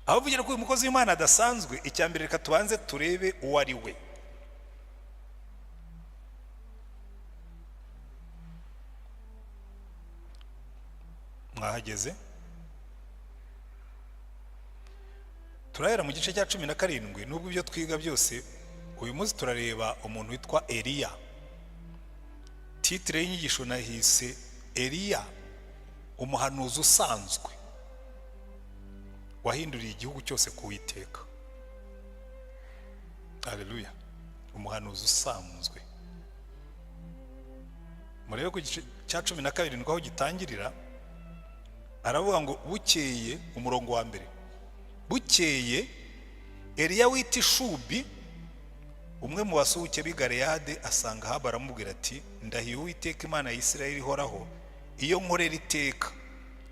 Aho uvugira ko uyu mukozi w'Imana adasanzwe, icya mbere reka tubanze turebe uwo ari we. Mwahageze? Turahera mu gice cya 17. Nubwo ibyo twiga byose uyu munsi, turareba umuntu witwa Eliya. Titre y'inyigisho nahise "Eliya, umuhanuzi usanzwe wahinduriye igihugu cyose ku Witeka". Haleluya! Umuhanuzi usanzwe. Murebe ku gice cya 17 aho gitangirira. Aravuga ngo bukeye, umurongo wa mbere: "Bukeye Eliya w'i Tishubi, umwe mu basuhuke b'i Galeyadi, asanga Ahabu, aramubwira ati: 'Ndahiye Uwiteka Imana ya Isirayeli ihoraho, iyo nkorera iteka,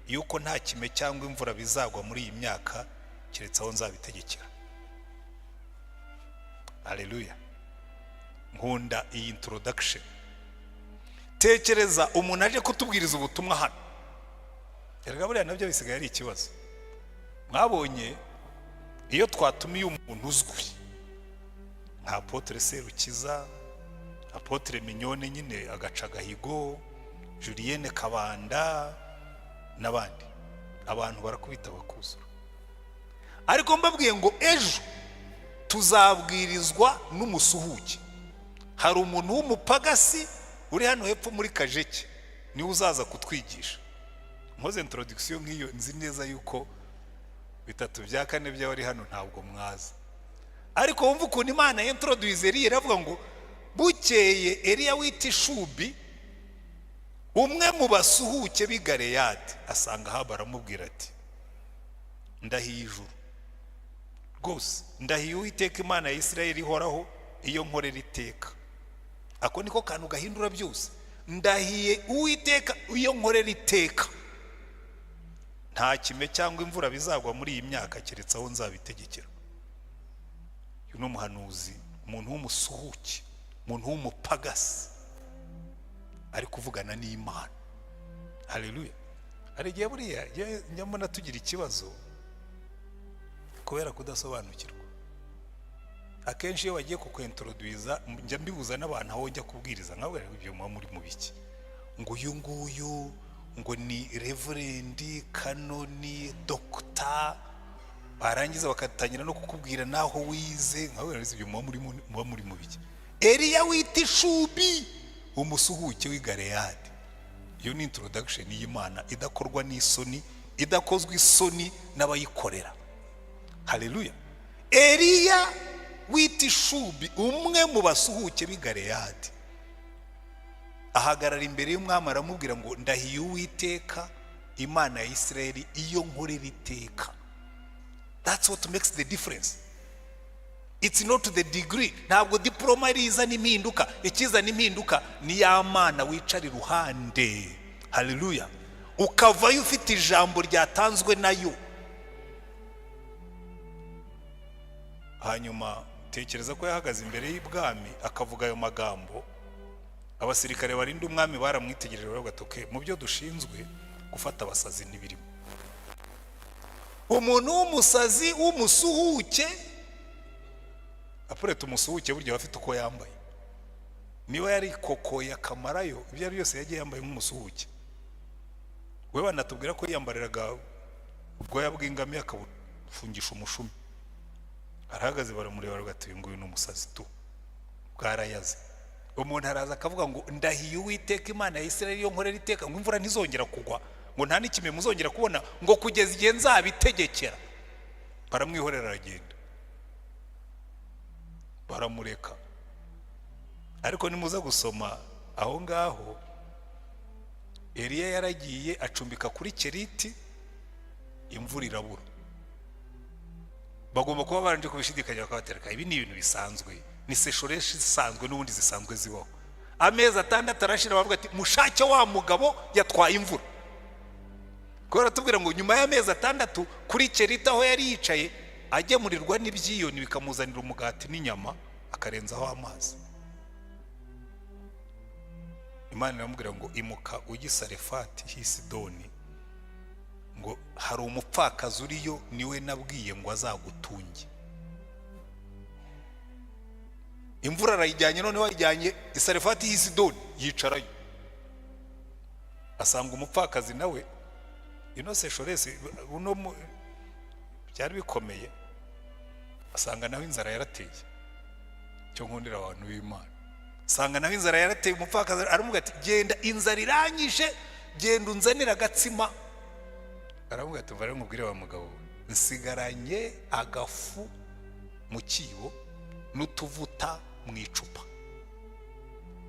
yuko nta kime cyangwa imvura bizagwa muri iyi myaka keretse aho nzabitegekera.'" Aleluya! Nkunda iyi introduction. Tekereza umuntu aje kutubwiriza ubutumwa hano. Erega buriya nabyo bisigaye ari ikibazo. Mwabonye iyo twatumiye umuntu uzwi nka Apôtre Serukiza, Apôtre Mignone nyine agaca agahigo, Julienne Kabanda n'abandi, abantu barakubita bakuzura. Ariko mbabwiye ngo ejo tuzabwirizwa n'umusuhuke, hari umuntu w'umupagasi uri hano hepfo muri Kajeke, niwe uzaza kutwigisha, nkoze introduction nk'iyo, nzi neza yuko bitatu bya kane by'abari hano ntabwo mwaza. Ariko wumva ukuntu Imana introduce Eliya. Iravuga ngo bukeye Eliya w'i Tishubi, umwe mu basuhuke b'i Galeyadi, asanga Ahabu, aramubwira ati: 'Ndahiye ijuru rwose, ndahiye Uwiteka Imana ya Isirayeli ihoraho, iyo nkorera iteka.'" Ako niko kantu gahindura byose. "Ndahiye Uwiteka iyo nkorera iteka, nta kime cyangwa imvura bizagwa muri iyi myaka keretse aho nzabitegekera." Uyu ni umuhanuzi, umuntu w'umusuhuke, umuntu w'umupagasi, ari kuvugana n'Imana. Haleluya! Hari igihe buriya njya mbona tugira ikibazo kubera kudasobanukirwa. Akenshi iyo bagiye kukwintroduiza, njya mbibuza n'abantu aho njya kubwiriza, nkabwira ibyo muba muri mu biki, ngo uyu nguyu ngo ni reverend, canon, doctor, barangiza bagatangira no kukubwira n'aho wize, nkabwira ibyo muba muri mu biki. Eliya w'i Tishubi, umusuhuke w'i Galeyadi. Iyo ni introduction y'Imana idakorwa n'isoni, idakozwa isoni n'abayikorera. Haleluya! Eliya w'i Tishubi, umwe mu basuhuke b'i Galeyadi, ahagarara imbere y'umwami, aramubwira ngo: "Ndahiye Uwiteka Imana ya Isirayeli iyo nkorera iteka." That's what makes the difference. It's not the degree. Ntabwo diploma izana impinduka. Ikizana impinduka ni ya Mana wicara iruhande. Haleluya! Ukavayo ufite ijambo ryatanzwe nayo. Hanyuma tekereza ko yahagaze imbere y'ibwami akavuga ayo magambo. Abasirikare barinda umwami baramwitegereje baravuga ati: "Okay, mu byo dushinzwe gufata abasazi ntibirimo." Umuntu w'umusazi w'umusuhuke, apureta umusuhuke burya aba afite uko yambaye. Niba yarikokoye akamarayo, ibyo ari byose yagiye yambaye nk'umusuhuke. We banatubwira ko yiyambariraga ubwoya bw'ingamiya. Fungisha umushumi. Arahagaze, baramureba, baravuga, "Uyu nguyu ni umusazi tu, bwarayaze." Umuntu araza akavuga ngo: "Ndahiye Uwiteka Imana ya Isirayeli yo nkorera iteka, ngo imvura ntizongera kugwa, ngo nta n'ikime muzongera kubona, ngo kugeza igihe nzabitegekera." Baramwihorera, aragenda, baramureka. Ariko nimuza gusoma aho ngaho, Eliya yaragiye acumbika kuri Keriti, imvura irabura. Bagomba kuba baranje kubishidikanya, bakabatereka ibi ni ibintu bisanzwe, ni sécheresse isanzwe n'ubundi zisanzwe zibaho. Amezi 6 arashira, bavuga ati: "Mushake wa mugabo yatwaye imvura." Kubera tubwira ngo nyuma y'amezi 6 kuri Keriti aho yari yicaye agemurirwa n'ibyiyoni, bikamuzanira umugati n'inyama, akarenzaho amazi. Imana iramubwira ngo: "Imuka ujye i Sarefati h'i Sidoni, ngo hari umupfakazi uriyo, niwe nabwiye ngo azagutunge." Imvura arayijyanye, noneho ayijyanye i Sarefati h'i Sidoni, yicarayo, asanga umupfakazi nawe. Ino sécheresse uno byari bikomeye, asanga nawe inzara yarateye. Cyo nkundira abantu b'Imana, asanga nawe inzara yarateye. Umupfakazi aramubwira ati: "Genda, inzara iranyishe, genda unzanire agatsima." Aramubwira ati: "Mva rero nkubwire wa mugabo we, nsigaranye agafu mu kibo n'utuvuta mu icupa,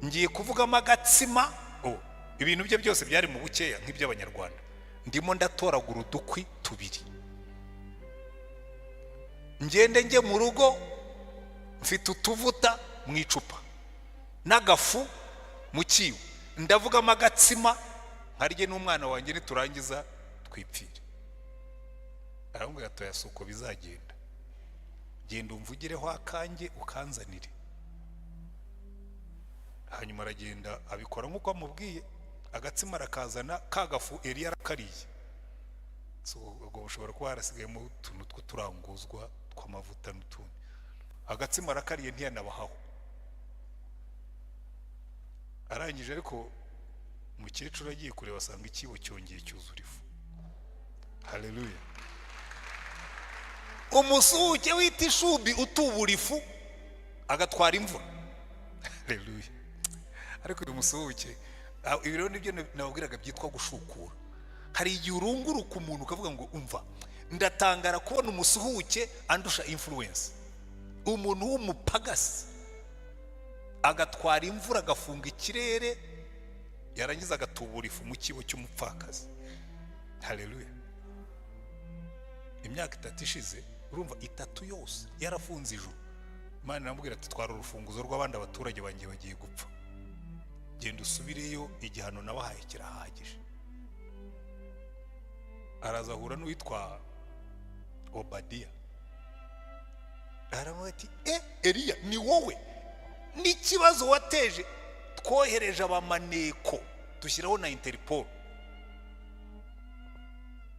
ngiye kuvugamo agatsima." Oh, ibintu bye byose byari mu bukeya nk'iby'Abanyarwanda. "Ndimo ndatoragura udukwi tubiri, ngende njye mu rugo, mfite utuvuta mu icupa n'agafu mu kibo, ndavugamo agatsima nkarye n'umwana wanjye, niturangiza twipfire." Aramubwira ati: "Oya, si uko bizagenda, genda umvugireho akanjye ukanzanire." Hanyuma aragenda, abikora nk'uko amubwiye, agatsima arakazana, ka gafu Eliya arakariye. So, ubwo bushobora kuba harasigayemo utuntu tw'uturanguzwa tw'amavuta n'utundi. Agatsima arakariye, ntiyanabahaho. Arangije ariko, umukecuru agiye kureba, asanga ikibo cyongeye cyuzura ifu. Haleluya! Umusuhuke wita Ishubi utubura ifu, agatwara imvura. Haleluya! Ariko uyu musuhuke, ibi rero nibyo nababwiraga byitwa gushukura. Hari igihe urunguruka umuntu ukavuga ngo: "Umva, ndatangara kubona umusuhuke andusha influence." Umuntu w'umupagasi agatwara imvura, agafunga ikirere, yarangiza agatubura ifu mu kibo cy'umupfakazi. Haleluya! Imyaka 3 ishize, urumva 3 yose yarafunze ijuru. Imana iramubwira ati: "Twara urufunguzo rw'abandi, abaturage banjye bagiye gupfa, genda usubireyo, igihano nabahaye kirahagije." Araza ahura n'uwitwa Obadiya, aramubwira ati: "E Eliya, ni wowe n'ikibazo wateje, twohereje abamaneko, dushyiraho na Interpol,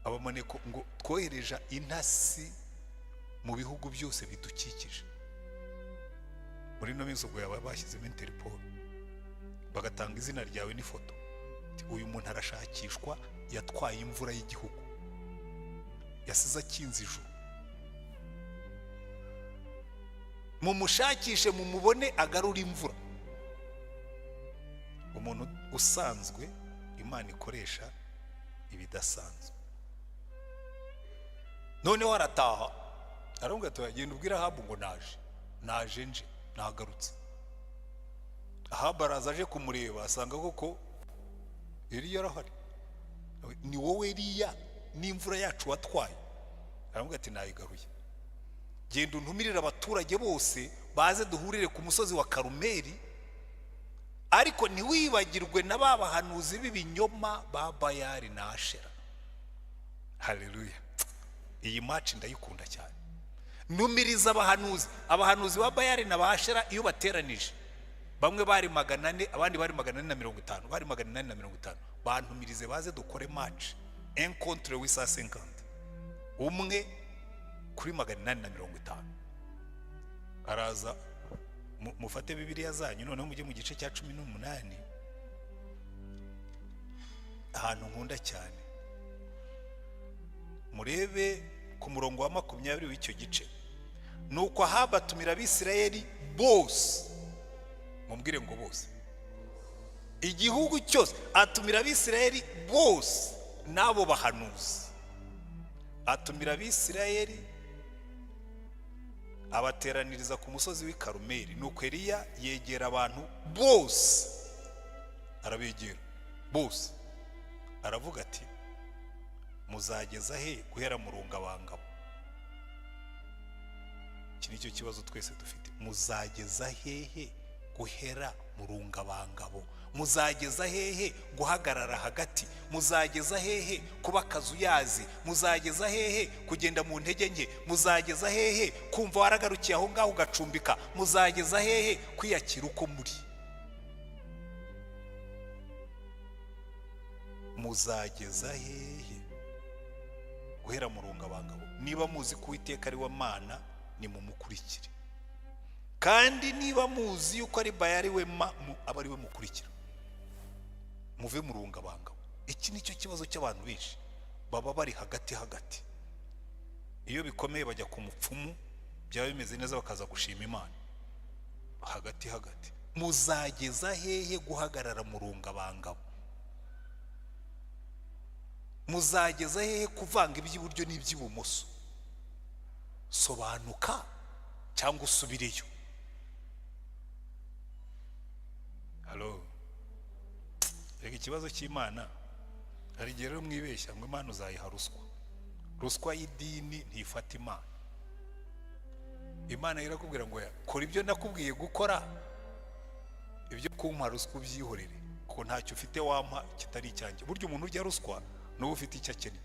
abamaneko, ngo twohereje intasi mu bihugu byose bidukikije." Muri ino minsi ubwo yaba bashyizemo Interpol, bagatanga izina ryawe n'ifoto. Ati: "Uyu muntu arashakishwa, yatwaye imvura y'igihugu, yasize akinze ijuru, mumushakishe mumubone agarura imvura." Umuntu usanzwe Imana ikoresha ibidasanzwe. Noneho arataha, aramubwira ati: "Genda ubwire Ahabu ngo naje, naje, nje nagarutse." Ahabu araza, aje kumureba, asanga koko Eliya arahari. "Ni wowe Eliya n'imvura yacu watwaye?" Aramubwira ati: "Nayigaruye, genda untumirire abaturage bose baze duhurire ku musozi wa Karumeli, ariko ntiwibagirwe na ba bahanuzi b'ibinyoma ba Bayari na Ashera." Haleluya! Iyi match ndayikunda cyane. Numiriza abahanuzi ba Bayari na ba Ashera. Iyo bateranije, bamwe bari 400, abandi bari 450, bari 850. Bantumirize baze dukore match, un contre 850, umwe kuri 850. Araza, mufate Bibiliya zanyu noneho mujye mu gice cya 18, ahantu nkunda cyane. Murebe ku murongo wa 20 w'icyo gice. Nuko Ahabu atumira Abisirayeli bose. Mubwire ngo bose, igihugu cyose. Atumira Abisirayeli bose n'abo bahanuzi. Atumira Abisirayeli, abateraniriza ku musozi w'i Karumeli. Nuko Eliya yegera abantu bose, arabegera bose, aravuga ati: "Muzageza he guhera mu rungabangabo?" Iki ni cyo kibazo twese dufite. Muzageza hehe guhera mu rungabangabo? Muzageza hehe guhagarara hagati? Muzageza hehe kuba akazuyazi? Muzageza hehe kugenda mu ntege nke? Muzageza hehe kumva waragarukiye aho ngaho ugacumbika? Muzageza hehe kwiyakira uko muri? Muzageza hehe guhera mu rungabangabo? Niba muzi ko Uwiteka ari we Mana, nimumukurikire, kandi niba muzi yuko ari Bayali we, aba ari we mukurikira. Muve mu rungabangabo. Iki ni cyo kibazo cy'abantu benshi, baba bari hagati hagati. Iyo bikomeye bajya ku mupfumu, byaba bimeze neza bakaza gushima Imana. Hagati hagati. Muzageza hehe guhagarara mu rungabangabo? Muzageza hehe kuvanga iby'iburyo n'iby'ibumoso? Sobanuka cyangwa usubireyo. Halo, reka ikibazo cy'Imana. Hari igihe rero mwibeshya ngo Imana uzayiha ruswa. Ruswa y'idini ntifata Imana. Imana irakubwira ngo kora ibyo nakubwiye gukora, ibyo kumpa ruswa ubyihorere, kuko ntacyo ufite wampa kitari icyanjye. Burya umuntu urya ruswa n'uba ufite icyo akeneye.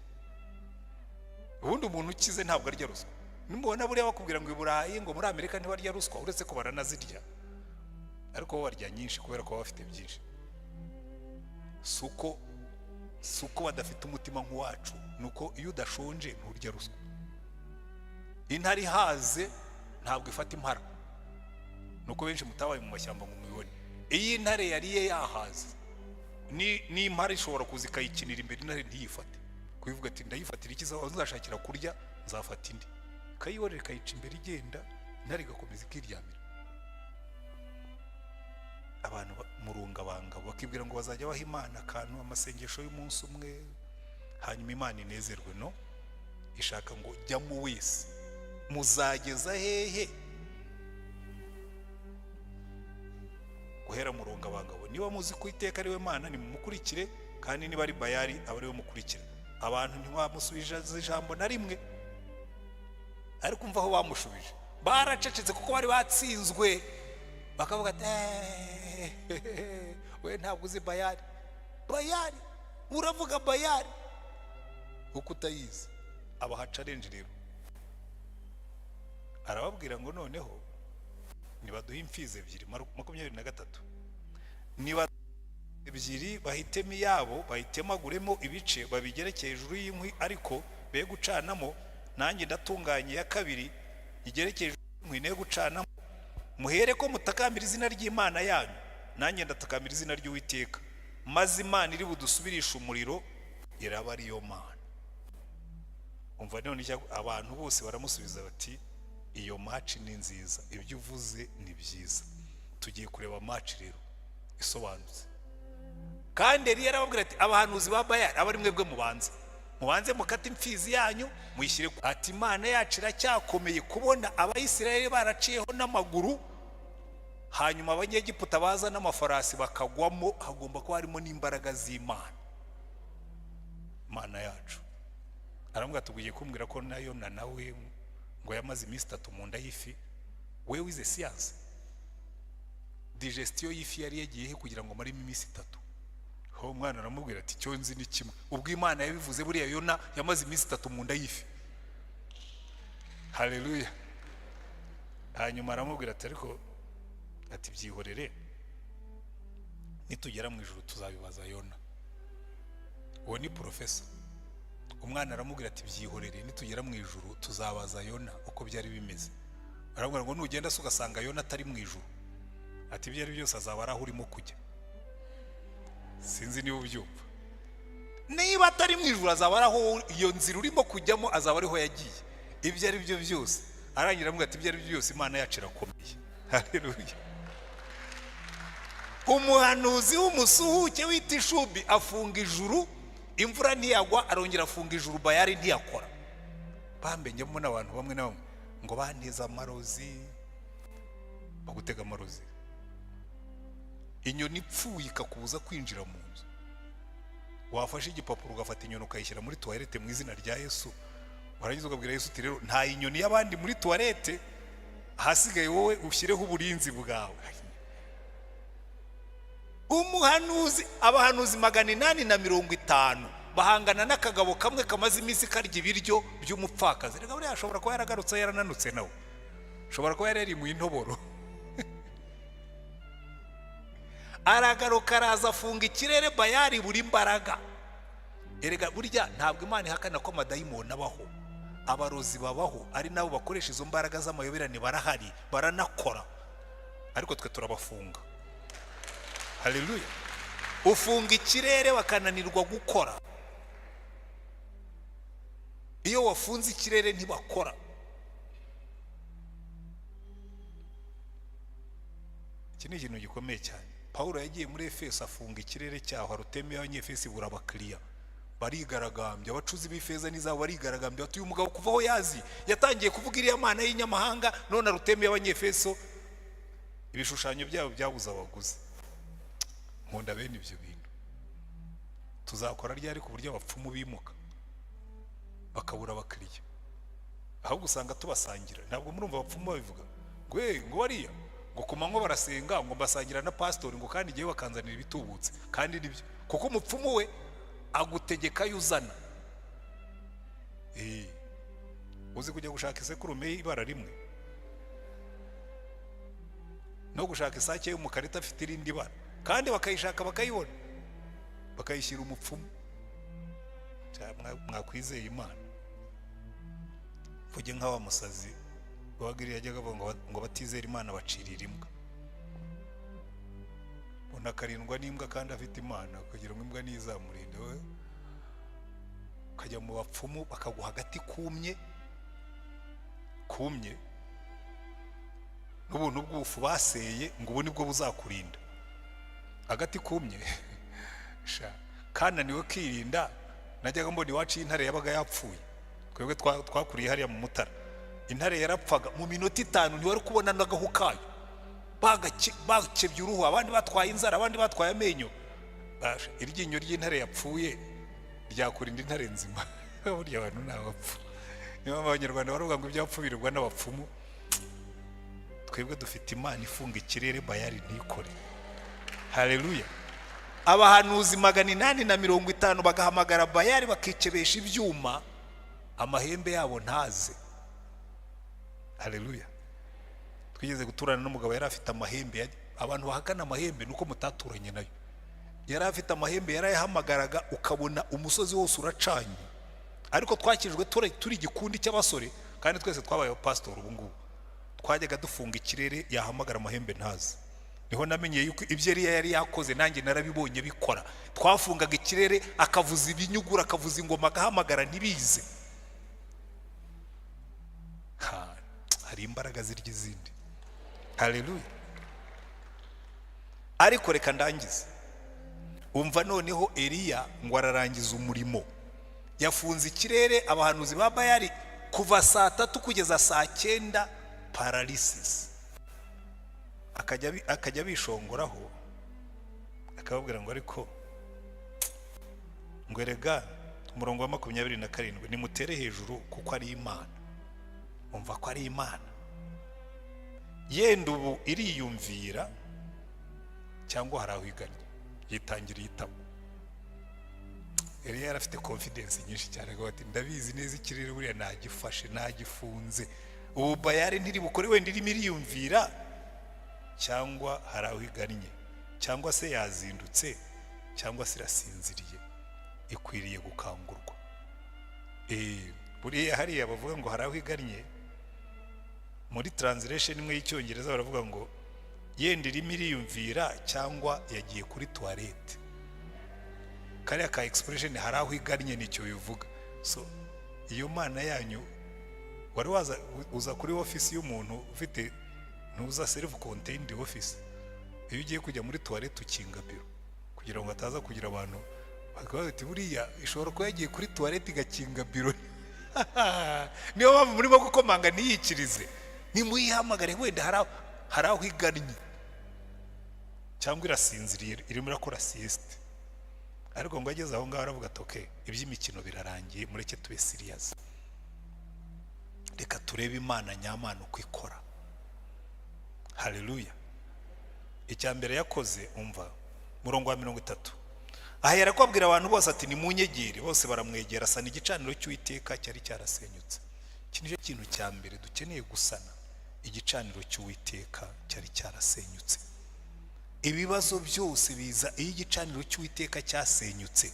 Ubundi umuntu ukize ntabwo arya ruswa. Nimubona buriya bakubwira ngo i Burayi, ngo muri Amerika ntibarya ruswa, uretse ko baranazirya, ariko bo barya nyinshi kubera ko baba bafite byinshi. Si uko badafite umutima nk'uwacu, ni uko iyo udashonje nturya ruswa. Intare ihaze ntabwo ifata impara. Ni uko benshi mutabaye mu mashyamba ngo mubibone. Iyo intare yariye yahaze, n'impara ishobora kuza ikayikinira imbere, intare ntiyifate, kubivuga ati: "Ndayifatira iki? Nzashakira kurya, nzafata indi." Ikayihorera, ikayica imbere igenda, intare igakomeza ikiryamira. Abantu mu rungabangabo bakibwira ngo bazajya baha Imana akantu, amasengesho y'umunsi umwe, hanyuma Imana inezerwe. No ishaka ngo jyamo wese. Muzageza hehe guhera mu rungabangabo? Niba muzi ko Iteka ari we Mana, nimumukurikire, kandi niba ari Bayali, aba ari we mukurikira. Abantu ntibamusubije ijambo na rimwe, ariko umva aho bamushubije. Baracecetse kuko bari batsinzwe, bakavuga ati: "We ntabwo uzi Bayali. Bayali, uravuga Bayali kuko utayizi." Abaha challenge rero, arababwira ngo noneho nibaduhe imfizi ebyiri. 23: niba ebyiri, bahitemo iyabo, bayitemaguremo ibice, babigereke hejuru y'inkwi, ariko be gucanamo. Nanjye ndatunganye iya kabiri, igereke hejuru y'inkwi, ne gucanamo. Muhere ko mutakambira izina ry'Imana yanyu, nanjye ndatakambira izina ry'Uwiteka, maze Imana iri budusubirishe umuriro iraba ariyo Mana. Umva none, abantu bose baramusubiza bati: "Iyo match ni nziza, ibyo uvuze ni byiza." Tugiye kureba match rero isobanutse. Kandi Eliya arababwira ati: "Abahanuzi ba Bayali, aba ari mwebwe mubanze, mubanze mukate imfizi yanyu muyishyire." Ati: "Imana yacu iracyakomeye. Kubona Abayisiraheli baraciyeho n'amaguru, hanyuma Abanyegiputa baza n'amafarasi bakagwamo, hagomba kuba harimo n'imbaraga z'Imana, Imana yacu." Aramubwira ati: "Ugiye kumbwira ko nayo na nawe ngo yamaze iminsi 3 mu nda y'ifi? We wize siyanse, digestion y'ifi yari yagiye he kugira ngo amaremo iminsi 3?" Aho umwana aramubwira ati: "Icyo nzi ni kimwe, ubwo Imana yabivuze, buriya Yona yamaze iminsi 3 mu nda y'ifi." Haleluya! Hanyuma aramubwira ati: "Ariko," ati, "byihorere, nitugera mu ijuru tuzabibaza Yona." Uwo ni porofesa. Umwana aramubwira ati: "Byihorere, nitugera mu ijuru tuzabaza Yona uko byari bimeze." Aramubwira ngo: "Nugenda se ugasanga Yona atari mu ijuru?" Ati: "Ibyo ari byose azaba ari aho urimo kujya." Sinzi niba ubyumva. Niba atari mu ijuru, azaba ari aho iyo nzira urimo kujyamo, azaba ariho yagiye. Ibyo ari byo byose, arangira aramubwira ati: "Ibyo ari byo byose, Imana yacu irakomeye." Haleluya! Umuhanuzi w'umusuhuke wita Ishubi afunga ijuru, imvura ntiyagwa. Arongera afunga ijuru, Bayari ntiyakora. Bambe njya mbona abantu bamwe na bamwe ngo banteze amarozi, bagutega amarozi, inyoni ipfuye ikakubuza kwinjira mu nzu. Wafashe igipapuro, ugafata inyoni, ukayishyira muri toilette mu izina rya Yesu, warangiza ukabwira Yesu uti: "Rero nta inyoni y'abandi muri toilette, ahasigaye wowe ushyireho uburinzi bwawe." Umuhanuzi, abahanuzi 850 bahangana n'akagabo kamwe kamaze iminsi karya ibiryo by'umupfakazi. Reka, buriya ashobora kuba yaragarutse yarananutse, nawe ashobora kuba yari mu intoboro. Aragaruka, araza, afunga ikirere, Bayari buri imbaraga. Erega burya ntabwo Imana ihakana ko amadayimoni abaho, abarozi babaho, ari nabo bakoresha izo mbaraga z'amayoberane, barahari, baranakora, ariko twe turabafunga. Haleluya! Ufunga ikirere bakananirwa gukora. Iyo wafunze ikirere ntibakora. Iki ni ikintu gikomeye cyane. Paul yagiye muri Efeso, afunga ikirere cyaho, Arutemi y'Abanyefeso ibura abakiriya, barigaragambya. Abacuzi b'ifeza n'izabo barigaragambya, bati: "Uyu mugabo kuva aho yazi yatangiye kuvuga iriya mana y'inyamahanga, none Arutemi y'Abanyefeso ibishushanyo byabo byabuze abaguzi." Nkunda bene ibyo bintu. Tuzakora ryari ku buryo abapfumu bimuka bakabura abakiriya? Ahubwo usanga tubasangira. Ntabwo murumva abapfumu babivuga ngo: "Hey, ngo bariya ngo ku manywa barasenga, ngo mbasangira na pasitori, ngo kandi igihe bakanzanira ibitubutse." Kandi nibyo, kuko umupfumu we agutegeka ayo uzana. Uzi kujya gushaka isekurume y'ibara rimwe no gushaka isake y'umukara idafite irindi bara, kandi bakayishaka bakayibona, bakayishyira umupfumu? Mwakwizeye Imana. Mvuge nka wa musazi wagiriye, yajyaga avuga ngo batizera Imana bacirira imbwa. Umuntu akarindwa n'imbwa kandi afite Imana, kugira ngo imbwa ntizamurinde. We ukajya mu bapfumu bakaguha agati kumye kumye n'ubuntu bw'ubufu baseye, ngo ubu nibwo buzakurinda. Agati kumye sha kananiwe kirinda. Najyaga mbona iwacu y'intare yabaga yapfuye. Twebwe twakuriye hariya mu Mutara, intare yarapfaga mu minota 5, ntiwari kubona n'agahu kayo. Bakebye uruhu, abandi batwaye inzara, abandi batwaye amenyo. Basha, iryinyo ry'intare yapfuye ryakurinda intare nzima? Burya abantu ni abapfu. Niyo mpamvu Abanyarwanda baravuga ngo ibyapfu birirwa n'abapfumu. Twebwe dufite Imana ifunga ikirere, Bayari ntikore. Haleluya! Abahanuzi 850 bagahamagara Bayari, bakikebesha ibyuma, amahembe yabo ntaze. Haleluya! Twigeze guturana n'umugabo yari afite amahembe. Abantu bahakana amahembe nuko mutaturanye nayo. Yari afite amahembe, yarayahamagaraga ukabona umusozi wose uracanye. Ariko twakijwe turi igikundi cy'abasore, kandi twese twabaye abapasitori ubu ngubu. Twajyaga dufunga ikirere, yahamagara amahembe ntaze. Niho namenye yuko ibyo Eliya yari yakoze nanjye narabibonye bikora. Twafungaga ikirere, akavuza ibinyugura, akavuza ingoma, agahamagara, ntibize. Ha, hari imbaraga zirya izindi. Haleluya! Ariko reka ndangize. Umva noneho, Eliya ngo ararangiza umurimo, yafunze ikirere, abahanuzi ba Bayari kuva saa 3 kugeza saa 9, paralysis. Akajya bishongoraho, akababwira ngo: "Ariko ngo erega," umurongo wa 27, "nimutere hejuru kuko ari imana." Umva ko ari imana, yenda ubu iriyumvira cyangwa hari aho igannye, yitangiriye itama. Yari yarafite confidence nyinshi cyane, avuga ati: "Ndabizi neza, ikirere buriya nagifashe, nagifunze, ubu Bayari ntiri bukore, wenda irimo iriyumvira cyangwa hari aho igannye, cyangwa se yazindutse, cyangwa se irasinziriye, ikwiriye gukangurwa." Buriya hariya bavuga ngo hari aho igannye, muri translation imwe y'Icyongereza baravuga ngo yenda irimo iriyumvira cyangwa yagiye kuri toilette. Kariya ka expression hari aho igannye, nicyo bivuga. So iyo mana yanyu, wari waza uza kuri office y'umuntu ufite, ntuza self contained office, iyo ugiye kujya muri toilette ukinga biro kugira ngo ataza kugira abantu bakavuga bati: "Buriya ishobora kuba yagiye kuri toilette igakinga biro, niyo mpamvu murimo gukomanga ntiyikirize." Nimuyihamagare, wenda hari aho igannye cyangwa irasinziriye, irimo irakora sieste. Ariko ngo ageze aho ngaho aravuga ati: "Okay, iby'imikino birarangiye, mureke tube serious, reka turebe Imana nyamana uko ikora." Haleluya! Icya mbere yakoze, umva murongo wa 30: ahera ko abwira abantu bose ati: "Nimunyegere." Bose baramwegera, asana igicaniro cy'Uwiteka cyari cyarasenyutse. Iki nicyo kintu cya mbere dukeneye gusana, igicaniro cy'Uwiteka cyari cyarasenyutse. Ibibazo byose biza iyo igicaniro cy'Uwiteka cyasenyutse.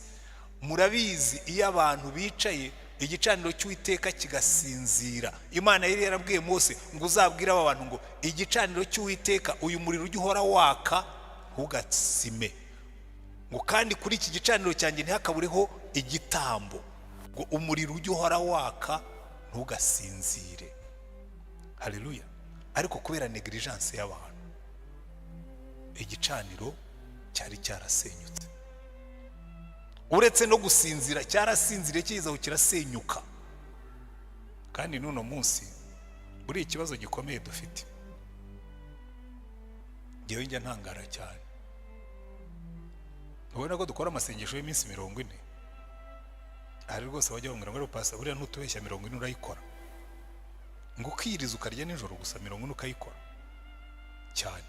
Murabizi, iyo abantu bicaye igicaniro cy'Uwiteka kigasinzira, Imana yari yarabwiye Mose ngo: "Uzabwire aba bantu ngo igicaniro cy'Uwiteka, uyu muriro ujye uhora waka, ntugasime, ngo kandi kuri iki gicaniro cyanjye ntihakabureho igitambo, ngo umuriro ujye uhora waka, ntugasinzire." Haleluya! Ariko kubera negligence y'abantu, igicaniro cyari cyarasenyutse. Uretse no gusinzira, cyarasinziriye kigeze aho kirasenyuka. Kandi n'uno munsi buriya ikibazo gikomeye dufite, ngewe njya ntangara cyane, ubona ko dukora amasengesho y'iminsi 40. Hari rwose bajya bambwira ngo: "Pastor, buriya ntutubeshya, 40 urayikora?" Ngo ukiyiriza ukarya nijoro gusa, 40 ukayikora cyane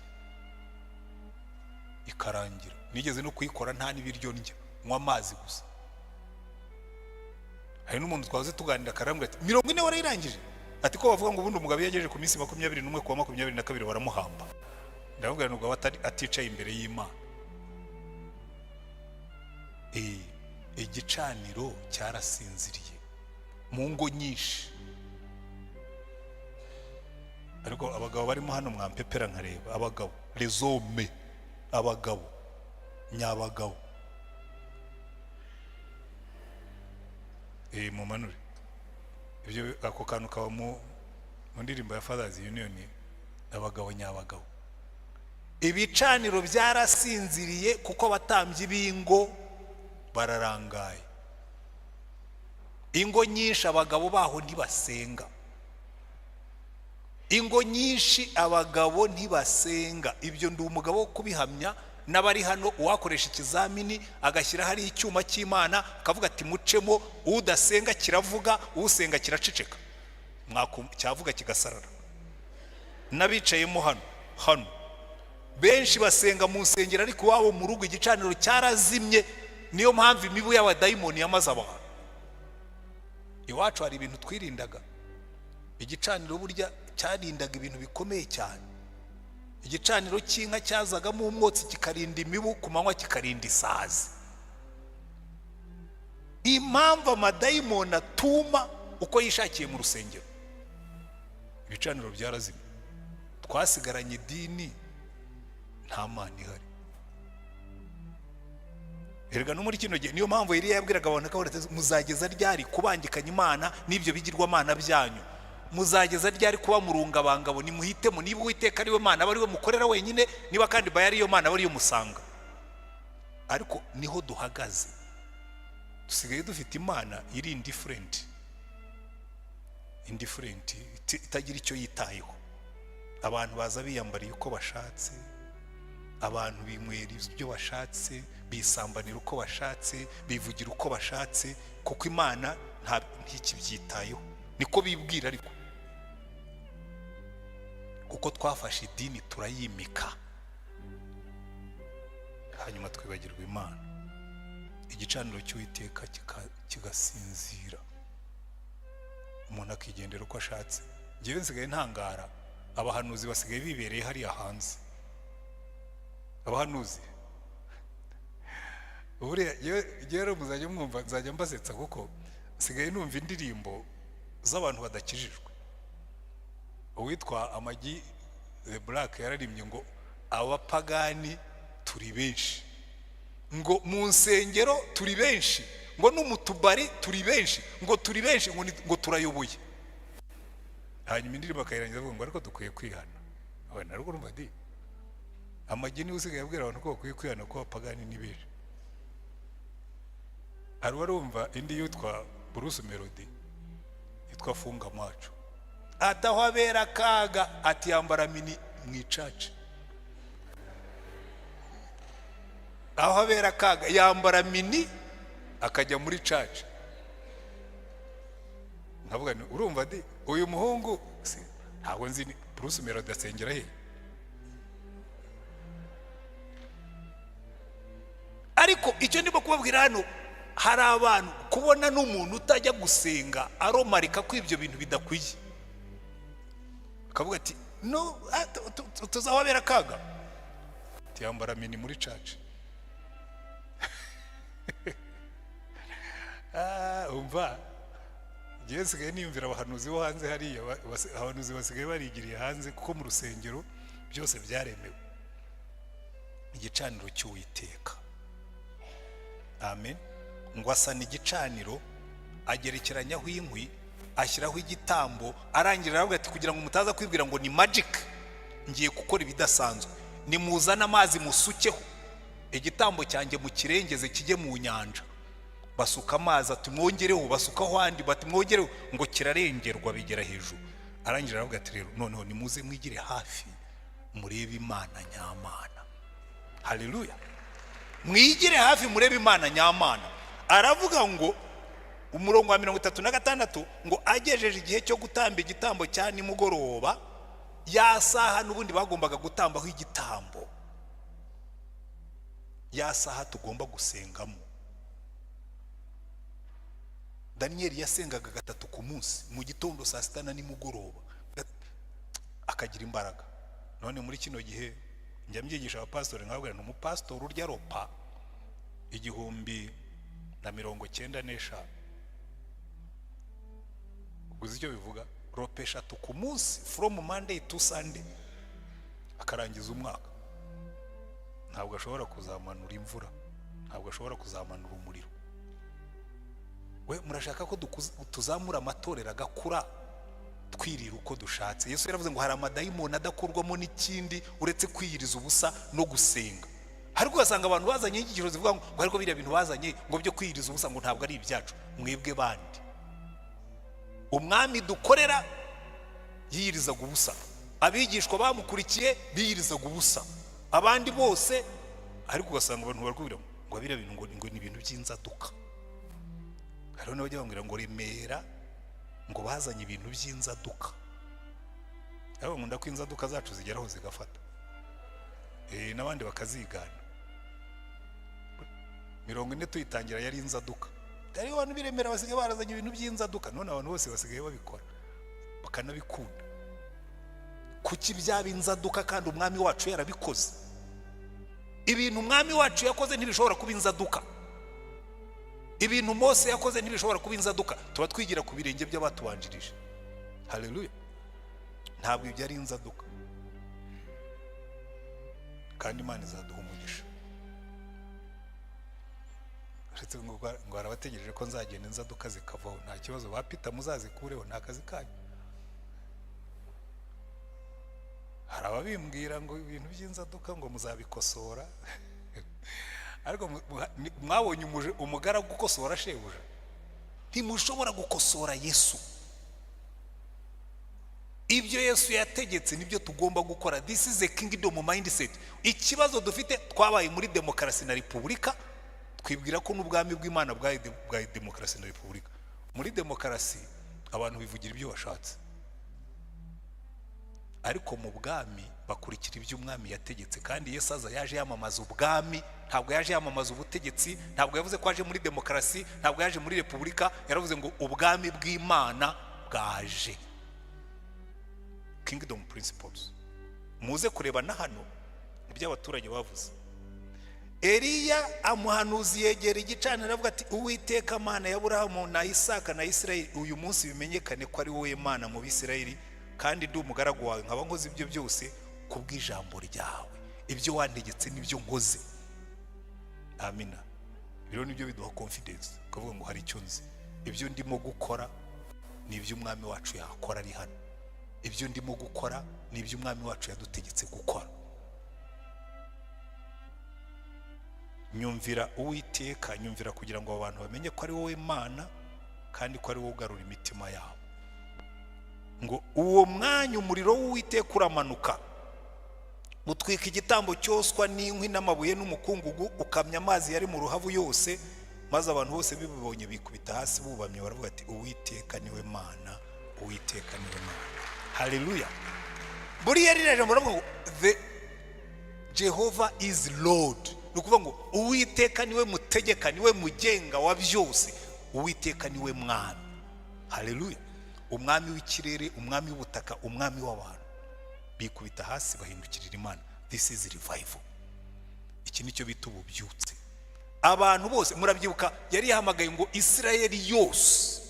ikarangira. Nigeze no kuyikora nta n'ibiryo ndya, nywa amazi gusa. Hari n'umuntu twahoze tuganira akarambwira ati: "40 warayirangije?" Ati: "Ko bavuga ngo ubundi umugabo iyo yagejeje ku minsi 21, kuwa 22 baramuhamba." Ndamubwira ngo aba aticaye imbere y'Imana. Igicaniro cyarasinziriye mu ngo nyinshi. Ariko abagabo barimo hano, mwampepera nkareba abagabo, les hommes, abagabo nyabagabo. Mumanure ibyo, ako kantu kaba mu ndirimbo ya Fathers Union, abagabo nyabagabo. Ibicaniro byarasinziriye kuko abatambyi b'ingo bararangaye. Ingo nyinshi abagabo baho ntibasenga. Ingo nyinshi abagabo ntibasenga. Ibyo ndi umugabo wo kubihamya n'abari hano. Uwakoresha ikizamini agashyira hari icyuma cy'Imana, akavuga ati: "Mucemo," udasenga kiravuga, usenga kiraceceka, cyavuga kigasarara. N'abicayemo hano benshi basenga mu nsengero, ariko iwabo mu rugo igicaniro cyarazimye. Niyo mpamvu imibu y'abadayimoni yamaze abantu. Iwacu hari ibintu twirindaga. Igicaniro burya cyarindaga ibintu bikomeye cyane. Igicaniro cy'inka cyazagamo umwotsi kikarinda imibu ku manywa, kikarinda isazi. Impamvu amadayimoni atuma uko yishakiye mu rusengero, ibicaniro byarazimye. Twasigaranye idini, nta Mana ihari. Erega no muri kino gihe, niyo mpamvu Eliya yabwiraga abantu ko: "Muzageza ryari kubangikanya Imana n'ibyo bigirwamana byanyu? Muzageza ryari kuba murungabangabo? Nimuhitemo. Niba Uwiteka ari we Mana, aba ari we mukorera wenyine. Niba kandi Bayali ariyo Mana, aba ariyo musanga." Ariko niho duhagaze, dusigaye dufite Imana iri indifferent, indifferent, itagira icyo yitayeho. Abantu baza biyambariye uko bashatse, abantu binywera ibyo bashatse, bisambanira uko bashatse, bivugira uko bashatse, kuko Imana ntikibyitayeho, niko bibwira. Ariko kuko twafashe idini turayimika, hanyuma twibagirwa Imana, igicaniro cy'Uwiteka kigasinzira, umuntu akigendera uko ashatse. Ngewe nsigaye ntangara, abahanuzi basigaye bibereye hariya hanze. Abahanuzi buriya rero muzajya mwumva nzajya mbasetsa, kuko nsigaye numva indirimbo z'abantu badakijijwe. Uwitwa Amagi The Black yararimbye ngo: "Abapagani turi benshi." Ngo mu nsengero turi benshi, ngo no mu tubari turi benshi, ngo turi benshi, ngo turayoboye. Hanyuma indirimbo akayirangiza avuga ngo ariko dukwiye kwihana. Aho narwo urumva di amagi niwe usigaye abwira abantu ko bakwiye kwihana, ko abapagani ni benshi. Hari uwarumva indi yitwa Bruce Melody yitwa "Funga Macho", ati aho abera akaga, ati yambara mini mu icaca. Aho abera akaga yambara mini akajya muri church. Nkavuga nti urumva di uyu muhungu ntabwo nzi Bruce Melody asengera he. Ariko icyo ndimo kubabwira hano, hari abantu kubona n'umuntu utajya gusenga aromarika ko ibyo bintu bidakwiye, akavuga ati no, tuzababera akaga, tiyambara mini muri church. Umva, ngewe nsigaye niyumvira abahanuzi bo hanze hariya, abahanuzi basigaye barigiriye hanze, kuko mu rusengero byose byaremewe. Igicaniro cy'Uwiteka, amen. Ngo asana igicaniro, agerekeranyaho inkwi, ashyiraho igitambo, arangira aravuga ati kugira ngo mutaza kwibwira ngo ni magic, ngiye gukora ibidasanzwe, nimuzane amazi musukeho igitambo cyanjye, mukirengeze kijye mu nyanja. Basuka amazi, ati mwongereho, basukaho andi, bati mwongereho, ngo kirarengerwa bigera hejuru. Arangira aravuga ati rero noneho nimuze mwigire hafi murebe Imana nyamana. Haleluya! Mwigire hafi murebe Imana nyamana. Aravuga ngo umurongo wa 36, ngo agejeje igihe cyo gutamba igitambo cya nimugoroba, ya saha n'ubundi bagombaga gutambaho igitambo, ya saha tugomba gusengamo. Daniyeli yasengaga gatatu ku munsi, mu gitondo, saa sita na nimugoroba, akagira imbaraga. None muri kino gihe njya mbyigisha abapasitori, nkababwira nti umupasitori urya repas 1095, uzi icyo bivuga? Repas eshatu ku munsi, from Monday to Sunday, akarangiza umwaka, ntabwo ashobora kuzamanura imvura, ntabwo ashobora kuzamanura umuriro. We murashaka ko tuzamura amatorero agakura twirira uko dushatse. Yesu yaravuze ngo hari amadayimoni adakurwamo n'ikindi uretse kwiyiriza ubusa no gusenga. Ariko ugasanga abantu bazanye inyigisho zivuga ngo ariko biriya bintu bazanye ngo byo kwiyiriza ubusa ngo ntabwo ari ibyacu. Mwebwe bandi, umwami dukorera yiyirizaga ubusa, abigishwa bamukurikiye biyirizaga ubusa, abandi bose. Ariko ugasanga abantu barakubwira ngo biriya bintu ngo ni ibintu by'inzaduka. Hariho n'abajya bambwira ngo Remera ngo bazanye ibintu by'inzaduka. Ariko nkunda ko inzaduka zacu zigeraho zigafata, n'abandi bakazigana. 40 tuyitangira yari inzaduka. Hariho abantu b'i Remera basigaye barazanye ibintu by'inzaduka, none abantu bose basigaye babikora bakanabikunda. Kuki byaba inzaduka kandi umwami wacu yarabikoze? Ibintu umwami wacu yakoze ntibishobora kuba inzaduka. Ibintu Mose yakoze ntibishobora kuba inzaduka. Tuba twigira ku birenge by'abatubanjirije. Haleluya! Ntabwo ibyo ari inzaduka, kandi Imana izaduha umugisha. Uretse ngo harabategereje ko nzagenda inzaduka zikavaho. Nta kibazo, ba Pita muzazikureho, ni akazi kanyu. Hari ababimbwira ngo ibintu by'inzaduka ngo muzabikosora, ariko mwabonye umugaragu ukosora shebuja? Ntimushobora gukosora Yesu. Ibyo Yesu yategetse nibyo tugomba gukora. This is a kingdom mindset. Ikibazo dufite, twabaye muri demokarasi na repubulika, twibwira ko n'ubwami bw'Imana bwa demokarasi na repubulika. Muri demokarasi abantu bivugira ibyo bashatse, ariko mu bwami bakurikira ibyo umwami yategetse. Kandi Yesu aza yaje yamamaza ubwami, ntabwo yaje yamamaza ubutegetsi, ntabwo yavuze ko aje muri demokarasi, ntabwo yaje muri repubulika. Yaravuze ngo ubwami bw'Imana bwaje. Kingdom principles. Muze kureba na hano ibyo abaturage bavuze. Eliya amuhanuzi yegera igicaniro, aravuga ati Uwiteka Mana ya Aburahamu na Isaka na Isirayeli, uyu munsi bimenyekane ko ari wowe Mana mu Bisirayeli, kandi ndi umugaragu wawe, nkaba nkoze ibyo byose kubw'ijambo ryawe. Ibyo wantegetse nibyo nkoze. Amina. Rero nibyo biduha confidence, ukavuga ngo hari icyo nzi. Ibyo ndimo gukora ni ibyo Umwami wacu yakora ari hano. Ibyo ndimo gukora ni ibyo Umwami wacu yadutegetse gukora. Nyumvira Uwiteka, nyumvira kugira ngo abantu bamenye ko ari wowe Mana kandi ko ari wowe ugarura imitima yabo. Ngo uwo mwanya umuriro w'Uwiteka uramanuka utwika igitambo cyoswa n'inkwi n'amabuye n'umukungugu, ukamya amazi yari mu ruhavu yose. Maze abantu bose bibibonye bikubita hasi bubamye, baravuga ati: "Uwiteka niwe Mana, Uwiteka niwe Mana." Haleluya! Buriya ririya jambo baravuga ngo "The Jehovah is Lord", ni ukuvuga ngo Uwiteka niwe mutegeka, niwe mugenga wa byose, Uwiteka niwe Mwami. Haleluya! Umwami w'ikirere, Umwami w'ubutaka, Umwami w'abantu. Bikubita hasi bahindukirira Imana. This is revival. Iki nicyo bita ububyutse. Abantu bose murabyibuka, yari yahamagaye ngo Isirayeli yose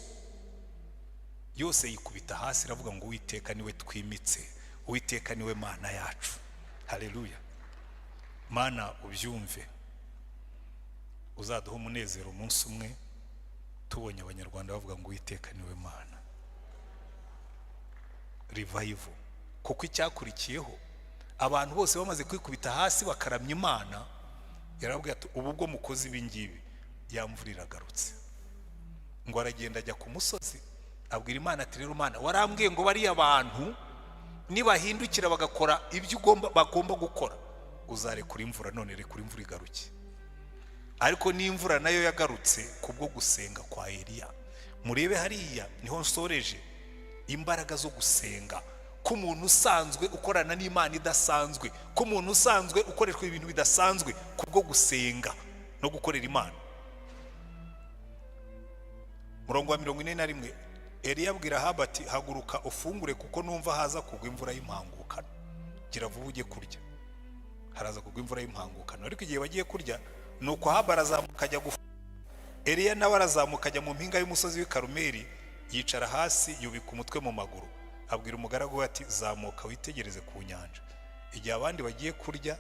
yose yikubita hasi, iravuga ngo: "Uwiteka niwe twimitse, Uwiteka niwe Mana yacu." Haleluya! Mana, ubyumve, uzaduha umunezero umunsi umwe tubonye Abanyarwanda bavuga ngo: "Uwiteka niwe Mana." Revival. Kuko icyakurikiyeho, abantu bose bamaze kwikubita hasi bakaramya Imana, yarababwiye ati: "Ubu bwo mukoze ibi ngibi, ya mvura iragarutse." Ngo aragenda ajya ku musozi, abwira Imana ati: "Rero Mana, warambwiye ngo bariya bantu nibahindukira bagakora ibyo ugomba bagomba gukora, uzarekura imvura. None rekura imvura igaruke." Ariko n'imvura nayo yagarutse kubwo gusenga kwa Eliya. Murebe hariya niho nsoreje. Imbaraga zo gusenga k'umuntu usanzwe ukorana n'Imana idasanzwe, k'umuntu usanzwe ukoreshwa ibintu bidasanzwe kubwo gusenga no gukorera Imana. Murongo wa 41, Eliya abwira Ahabu ati: "Haguruka ufungure, kuko numva haza kugwa imvura y'impangukano. Gira vuba ujye kurya, haraza kugwa imvura y'impangukano." Ariko igihe bagiye kurya, ni uko Ahabu arazamuka ajya gufungura, Eliya nawe arazamuka ajya mu mpinga y'umusozi w'i Karumeli, yicara hasi, yubika umutwe mu maguru. Abwira umugaragu we ati: "Zamuka witegereze ku nyanja." Igihe abandi bagiye kurya,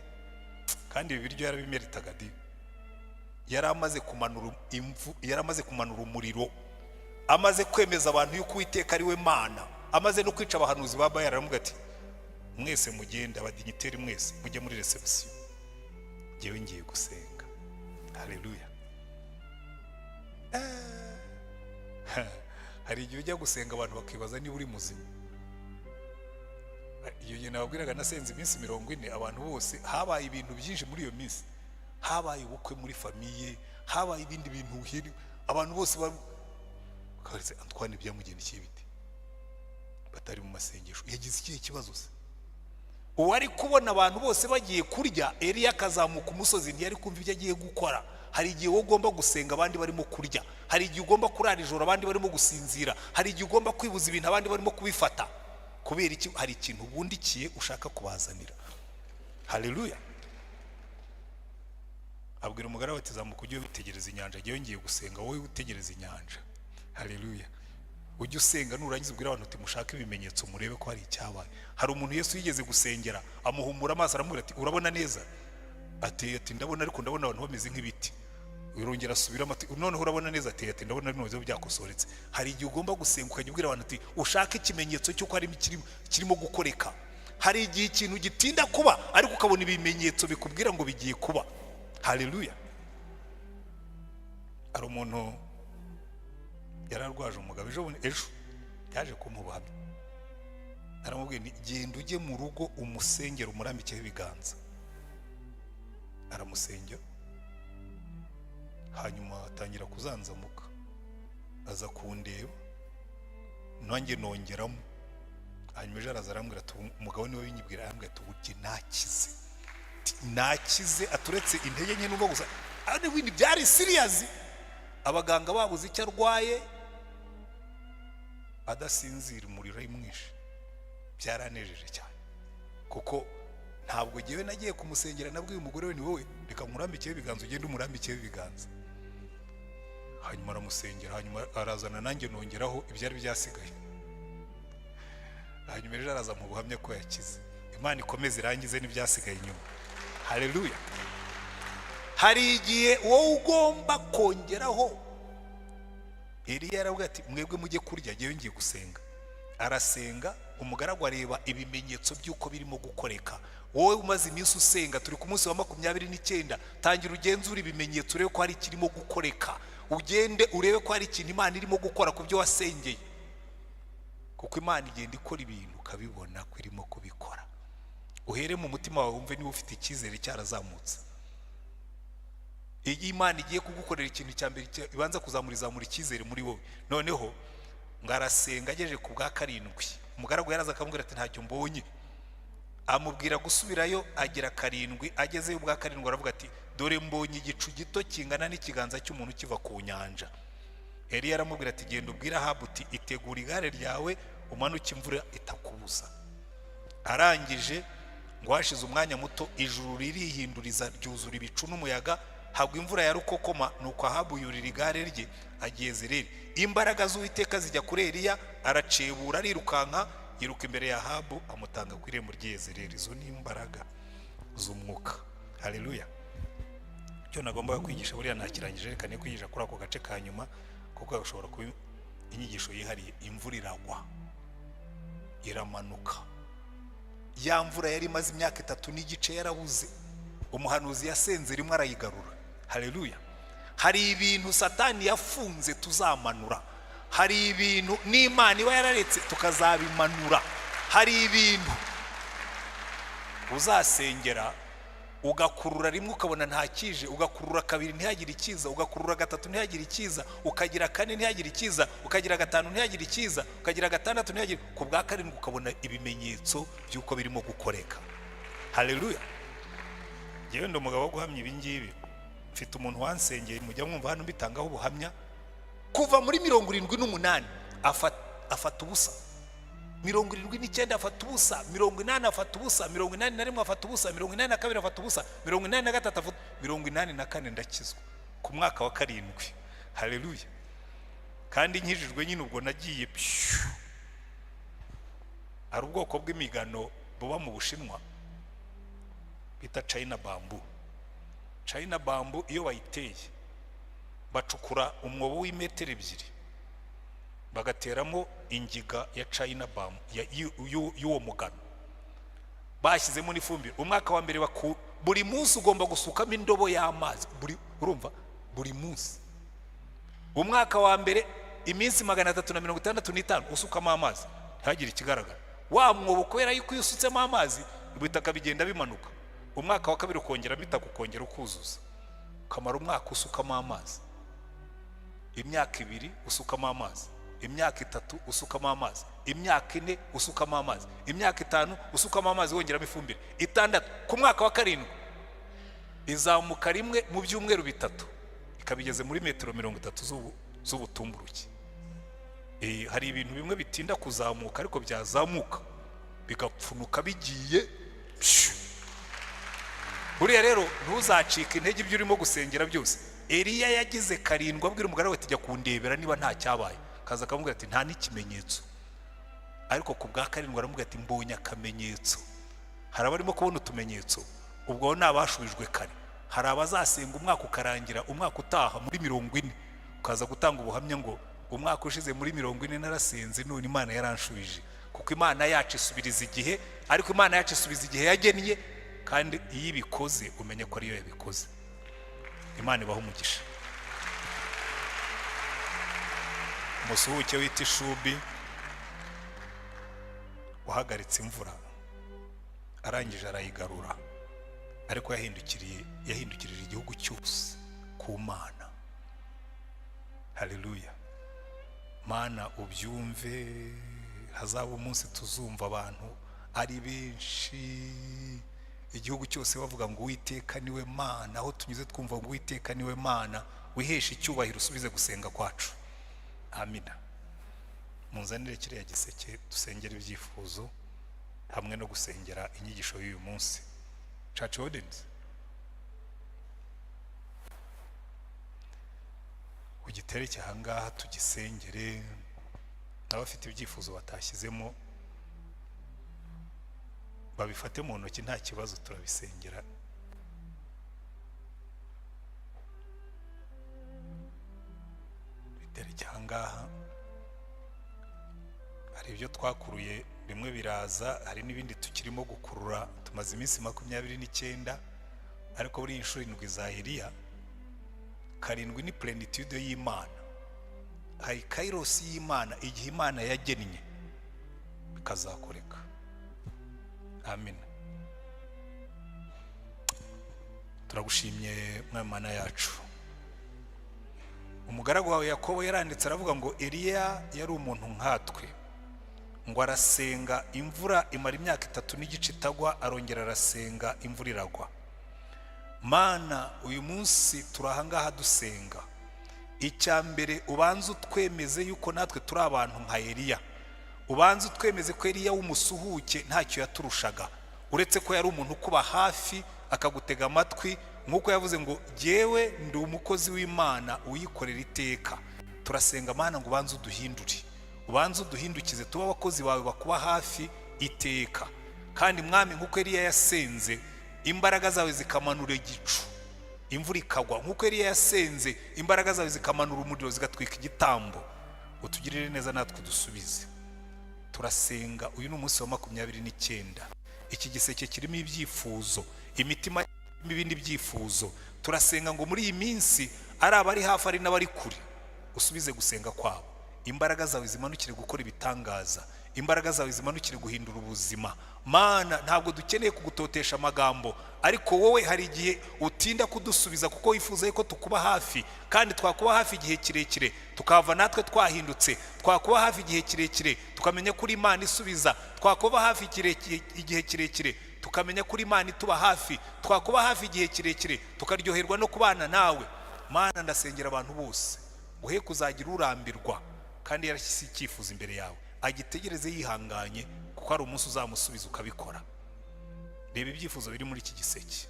kandi ibi biryo yarabimeritaga di, yari amaze kumanura imvu, yari amaze kumanura umuriro, amaze kwemeza abantu yuko Uwiteka ari we Mana, amaze no kwica abahanuzi ba Bayali, aramubwira ati: "Mwese mugende, aba dignitaires mwese mujye muri réception, ngewe ngiye gusenga." Haleluya! Hari igihe ujya gusenga abantu bakibaza niba uri muzima. Iyo gihe nababwiraga nasenze iminsi 40, abantu bose, habaye ibintu byinshi muri iyo minsi, habaye ubukwe muri famille, habaye ibindi bintu hiri, abantu bose bakabaza: "Antoine byamugendekeye bite batari mu masengesho? Yagize ikihe kibazo se?" Uwari kubona abantu bose bagiye kurya, Eliya akazamuka umusozi, ntiyari kumva ibyo agiye gukora. Hari igihe wowe ugomba gusenga abandi barimo kurya. Hari igihe ugomba kurara ijoro abandi barimo gusinzira. Hari igihe ugomba kwibuza ibintu abandi barimo kubifata. Kubera iki? Hari ikintu ubundikiye ushaka kubazanira. Haleluya! Abwira umugaragu ati: "Zamuka ujye witegereza inyanja, ngewe ngiye gusenga, wowe utegereza inyanja." Haleluya! Ujye usenga, nurangiza ubwire abantu uti: "Mushake ibimenyetso murebe ko hari icyabaye." Hari umuntu Yesu yigeze gusengera, amuhumura amaso, aramubwira ati: "Urabona neza?" Ati: "Ndabona, ariko ndabona abantu bameze nk'ibiti." Urongera asubiramo ati: "Noneho urabona neza?" Ati: "Ndabona bino byakosoretse." Hari igihe ugomba gusenga ukajya ubwira abantu uti: "Ushake ikimenyetso cy'uko hari kirimo gukoreka." Hari igihe ikintu gitinda kuba, ariko ukabona ibimenyetso bikubwira ngo bigiye kuba. Haleluya! Hari umuntu yari arwaje umugabo, ejo bundi, ejo yaje kumpa ubuhamya. Aramubwira nti: "Genda ujye mu rugo umusengera, umurambikeho ibiganza." Aramusengera, hanyuma atangira kuzanzamuka, aza kundeba, nanjye nongeramo. Hanyuma ejo araza arambwira ati, umugabo niwe winyibwira, arambwira ati: "Ubu nakize." Ati: "Nakize," aturetse intege nke n'ubwo gusa, ariko ibindi byari serious. Abaganga babuze icyo arwaye, adasinzira, umuriro ari mwinshi. Byaranejeje cyane, kuko ntabwo ngewe nagiye kumusengera. Nabwiye umugore we: "Ni wowe, reka nkurambikeho ibiganza, ugende umurambikeho ibiganza." Hanyuma aramusengera, hanyuma arazana nanjye nongeraho ibyari byasigaye. Hanyuma ejo araza mu buhamya ko yakize. Imana ikomeze irangize n'ibyasigaye inyuma. Haleluya! Hari igihe wowe ugomba kongeraho. Eliya yaravuga ati: "Mwebwe mujye kurya, ngewe ngiye gusenga." Arasenga, umugaragu areba ibimenyetso by'uko birimo gukoreka. Wowe umaze iminsi usenga, turi ku munsi wa 29, tangira ugenzure ibimenyetso, urebe ko hari ikirimo gukoreka. Ugende urebe ko hari ikintu Imana irimo gukora ku byo wasengeye, kuko Imana igenda ikora ibintu ukabibona ko irimo kubikora. Uhere mu mutima wawe, wumve niba ufite icyizere cyarazamutse. Iyo Imana igiye kugukorera ikintu cya mbere, ibanza kuzamura, izamura icyizere muri wowe. Noneho ngo arasenga, agejeje ku bwa karindwi, umugaragu yaraza akamubwira ati: "Ntacyo mbonye." Amubwira gusubirayo, agira karindwi. Agezeyo ubwa karindwi, aravuga ati: "Dore mbonye igicu gito kingana n'ikiganza cy'umuntu kiva ku nyanja." Eliya aramubwira ati: "Genda ubwire Ahabu uti: 'Itegura igare ryawe, umanuke, imvura itakubuza.'" Arangije ngo hashize umwanya muto, ijuru ririhinduriza, ryuzura ibicu n'umuyaga, hagwa imvura ya rukokoma. Nuko Ahabu yurira igare rye, agiye Yezereli. Imbaraga z'Uwiteka zijya kuri Eliya, aracebura, arirukanka, yiruka imbere ya Ahabu, amutanga ku irembo ry'i Yezereli. Izo ni imbaraga z'umwuka. Haleluya! Icyo nagombaga kwigisha buriya ntakirangije, reka ne kwigisha kuri ako gace ka nyuma, kuko gashobora kuba inyigisho yihariye. Imvura iragwa, iramanuka. Ya mvura yari imaze imyaka 3 n'igice yarabuze, umuhanuzi yasenze rimwe arayigarura. Haleluya! Hari ibintu Satani yafunze tuzamanura, hari ibintu n'Imana iba yararetse tukazabimanura. Hari ibintu uzasengera, ugakurura rimwe ukabona ntakije, ugakurura kabiri ntihagire ikiza, ugakurura gatatu ntihagire ikiza, ukagira kane ntihagire ikiza, ukagira gatanu ntihagire ikiza, ukagira gatandatu ntihagire, ku bwa karindwi ukabona ibimenyetso by'uko birimo gukoreka. Haleluya! Ngewe ndi umugabo wo guhamya ibi ngibi. Mfite umuntu wansengeye, mujya mwumva hano mbitangaho ubuhamya. Kuva muri 78 afata ubusa, 79 afata ubusa, 80 afata ubusa, 81 afata ubusa, 82 afata ubusa, 83 afata, 84 ndakizwa ku mwaka wa karindwi. Haleluya! Kandi nkijijwe nyine, ubwo nagiye pyu. Hari ubwoko bw'imigano buba mu Bushinwa bita China bamboo. China bamboo iyo bayiteye, bacukura umwobo w'imetero 2, bagateramo ingiga ya China bamboo, y'uwo mugano, bashyizemo n'ifumbire. Umwaka wa mbere buri munsi ugomba gusukamo indobo y'amazi, buri, urumva, buri munsi. Umwaka wa mbere, iminsi 365 usukamo amazi, ntihagire ikigaragara. Wa mwobo, kubera yuko iyo usutsemo amazi ibitaka bigenda bimanuka. Umwaka wa kabiri ukongeramo itaka, ukongera ukuzuza, ukamara umwaka usukamo amazi, imyaka 2 usukamo amazi, imyaka 3 usukamo amazi, imyaka 4 usukamo amazi, imyaka 5 usukamo amazi wongeramo ifumbire, 6. Ku mwaka wa karindwi izamuka rimwe mu byumweru 3, ikaba igeze muri metero 30 z'ubutumburuke. Hari ibintu bimwe bitinda kuzamuka, ariko byazamuka bigapfunuka bigiye pshu. Buriya rero ntuzacike intege ibyo urimo gusengera byose. Eliya yagize karindwi, abwira umugaragu ati: "Jya kundebera niba nta cyabaye." Kaza akamubwira ati: "Nta n'ikimenyetso." Ariko ku bwa karindwi aramubwira ati: "Mbonye akamenyetso." Hari abarimo kubona utumenyetso, ubwo ni abashubijwe kare. Hari abazasenga umwaka ukarangira, umwaka utaha muri 40 ukaza gutanga ubuhamya ngo: "Umwaka ushize muri 40 narasenze, none Imana yaranshubije." Kuko Imana yacu isubiriza igihe, ariko Imana yacu isubiza igihe yagennye, kandi iyo ibikoze umenye ko ariyo yabikoze. Imana ibaha umugisha. Umusuhuke wita Ishubi wahagaritse imvura, arangije arayigarura, ariko yahindukiriye, yahindukirije igihugu cyose ku Mana. Haleluya! Mana, ubyumve. Hazaba umunsi tuzumva abantu ari benshi, igihugu cyose bavuga ngo: "Uwiteka niwe Mana." Aho tunyuze twumva ngo: "Uwiteka niwe Mana." Wiheshe icyubahiro, usubize gusenga kwacu. Amina. Munzanire kiriya giseke, dusengera ibyifuzo hamwe no gusengera inyigisho y'uyu munsi. Church audience, ugitereke ahangaha tugisengere. N'abafite ibyifuzo batashyizemo babifate mu ntoki, nta kibazo, turabisengera. Ahangaha hari ibyo twakuruye, bimwe biraza, hari n'ibindi tukirimo gukurura. Tumaze iminsi 29, ariko buriya inshuro 7 za Eliya, 7 ni plénitude y'Imana. Hari kairos y'Imana, igihe Imana yagennye bikazakoreka. Amen. Turagushimye, Mwami Mana yacu. Umugaragu wawe Yakobo yaranditse aravuga ngo Eliya yari umuntu nkatwe, ngo arasenga, imvura imara imyaka 3 n'igice itagwa, arongera arasenga, imvura iragwa. Mana, uyu munsi turi ahangaha dusenga. Icya mbere, ubanze utwemeze yuko natwe turi abantu nka Eliya. Ubanze utwemeze ko Eliya w'umusuhuke ntacyo yaturushaga, uretse ko yari umuntu ukuba hafi, akagutega amatwi, nk'uko yavuze ngo: "Jyewe ndi umukozi w'Imana uyikorera iteka." Turasenga, Mana, ngo ubanze uduhindure, ubanze uduhindukize tube abakozi bawe bakuba hafi iteka. Kandi Mwami, nk'uko Eliya yasenze, imbaraga zawe zikamanura igicu, imvura ikagwa, nk'uko Eliya yasenze, imbaraga zawe zikamanura umuriro, zigatwika igitambo, utugirire neza natwe udusubize. Turasenga, uyu ni umunsi wa 29. Iki giseke kirimo ibyifuzo, imitima irimo ibindi byifuzo. Turasenga ngo muri iyi minsi, ari abari hafi, ari n'abari kure, usubize gusenga kwabo. Imbaraga zawe zimanukire gukora ibitangaza, imbaraga zawe zimanukire guhindura ubuzima. Mana, ntabwo dukeneye kugutotesha amagambo, ariko wowe hari igihe utinda kudusubiza kuko wifuza ko tukuba hafi, kandi twakuba hafi igihe kirekire tukava natwe twahindutse, twakuba hafi igihe kirekire tukamenya ko uri Imana isubiza, twakuba hafi igihe kirekire tukamenya ko uri Imana ituba hafi, twakuba hafi igihe kirekire tukaryoherwa no kubana nawe. Mana, ndasengera abantu bose, uhe kuzagira urambirwa kandi yarashyize icyifuzo imbere yawe, agitegereze yihanganye, kuko hari umunsi uzamusubiza ukabikora. Reba ibyifuzo biri muri iki giseke.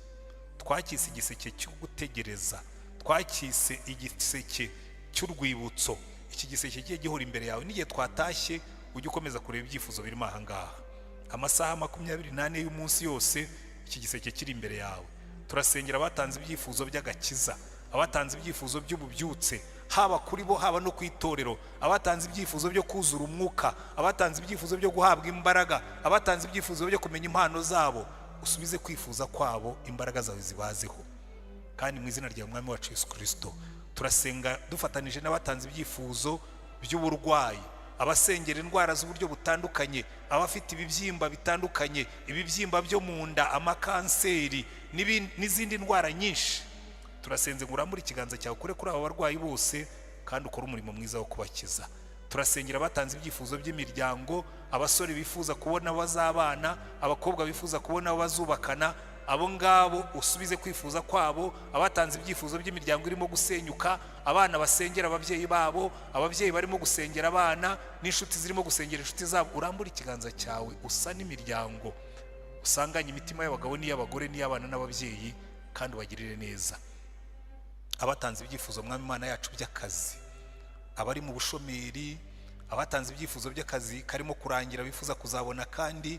Twakise igiseke cyo gutegereza, twakise igiseke cy'urwibutso. Iki giseke kigiye gihora imbere yawe n'igihe twatashye, ujye ukomeza kureba ibyifuzo birimo aha ngaha. Amasaha 24 y'umunsi yose iki giseke kiri imbere yawe. Turasengera abatanze ibyifuzo by'agakiza, abatanze ibyifuzo by'ububyutse, haba kuri bo, haba no ku itorero, abatanze ibyifuzo byo kuzura umwuka, abatanze ibyifuzo byo guhabwa imbaraga, abatanze ibyifuzo byo kumenya impano zabo. Usubize kwifuza kwabo, imbaraga zawe zibazeho. Kandi mu izina rya Mwami wacu Yesu Kirisito, turasenga dufatanije n'abatanze ibyifuzo by'uburwayi, abasengera indwara z'uburyo butandukanye, abafite ibibyimba bitandukanye, ibibyimba byo mu nda, amakanseri n'izindi ndwara nyinshi. Turasenze ngo urambure ikiganza cyawe ukore kuri aba barwayi bose, kandi ukore umurimo mwiza wo kubakiza. Turasengera abatanze ibyifuzo by'imiryango, abasore bifuza kubona abo bazabana, abakobwa bifuza kubona abo bazubakana, abo ngabo usubize kwifuza kwabo. Abatanze ibyifuzo by'imiryango irimo gusenyuka, abana basengera ababyeyi babo, ababyeyi barimo gusengera abana, n'inshuti zirimo gusengera inshuti zabo, urambure ikiganza cyawe usa n'imiryango, usanganye imitima y'abagabo n'iy'abagore n'iy'abana n'ababyeyi, kandi ubagirire neza. Abatanze ibyifuzo, Mwami Imana yacu, by'akazi, abari mu bushomeri, abatanze ibyifuzo by'akazi karimo kurangira bifuza kuzabona kandi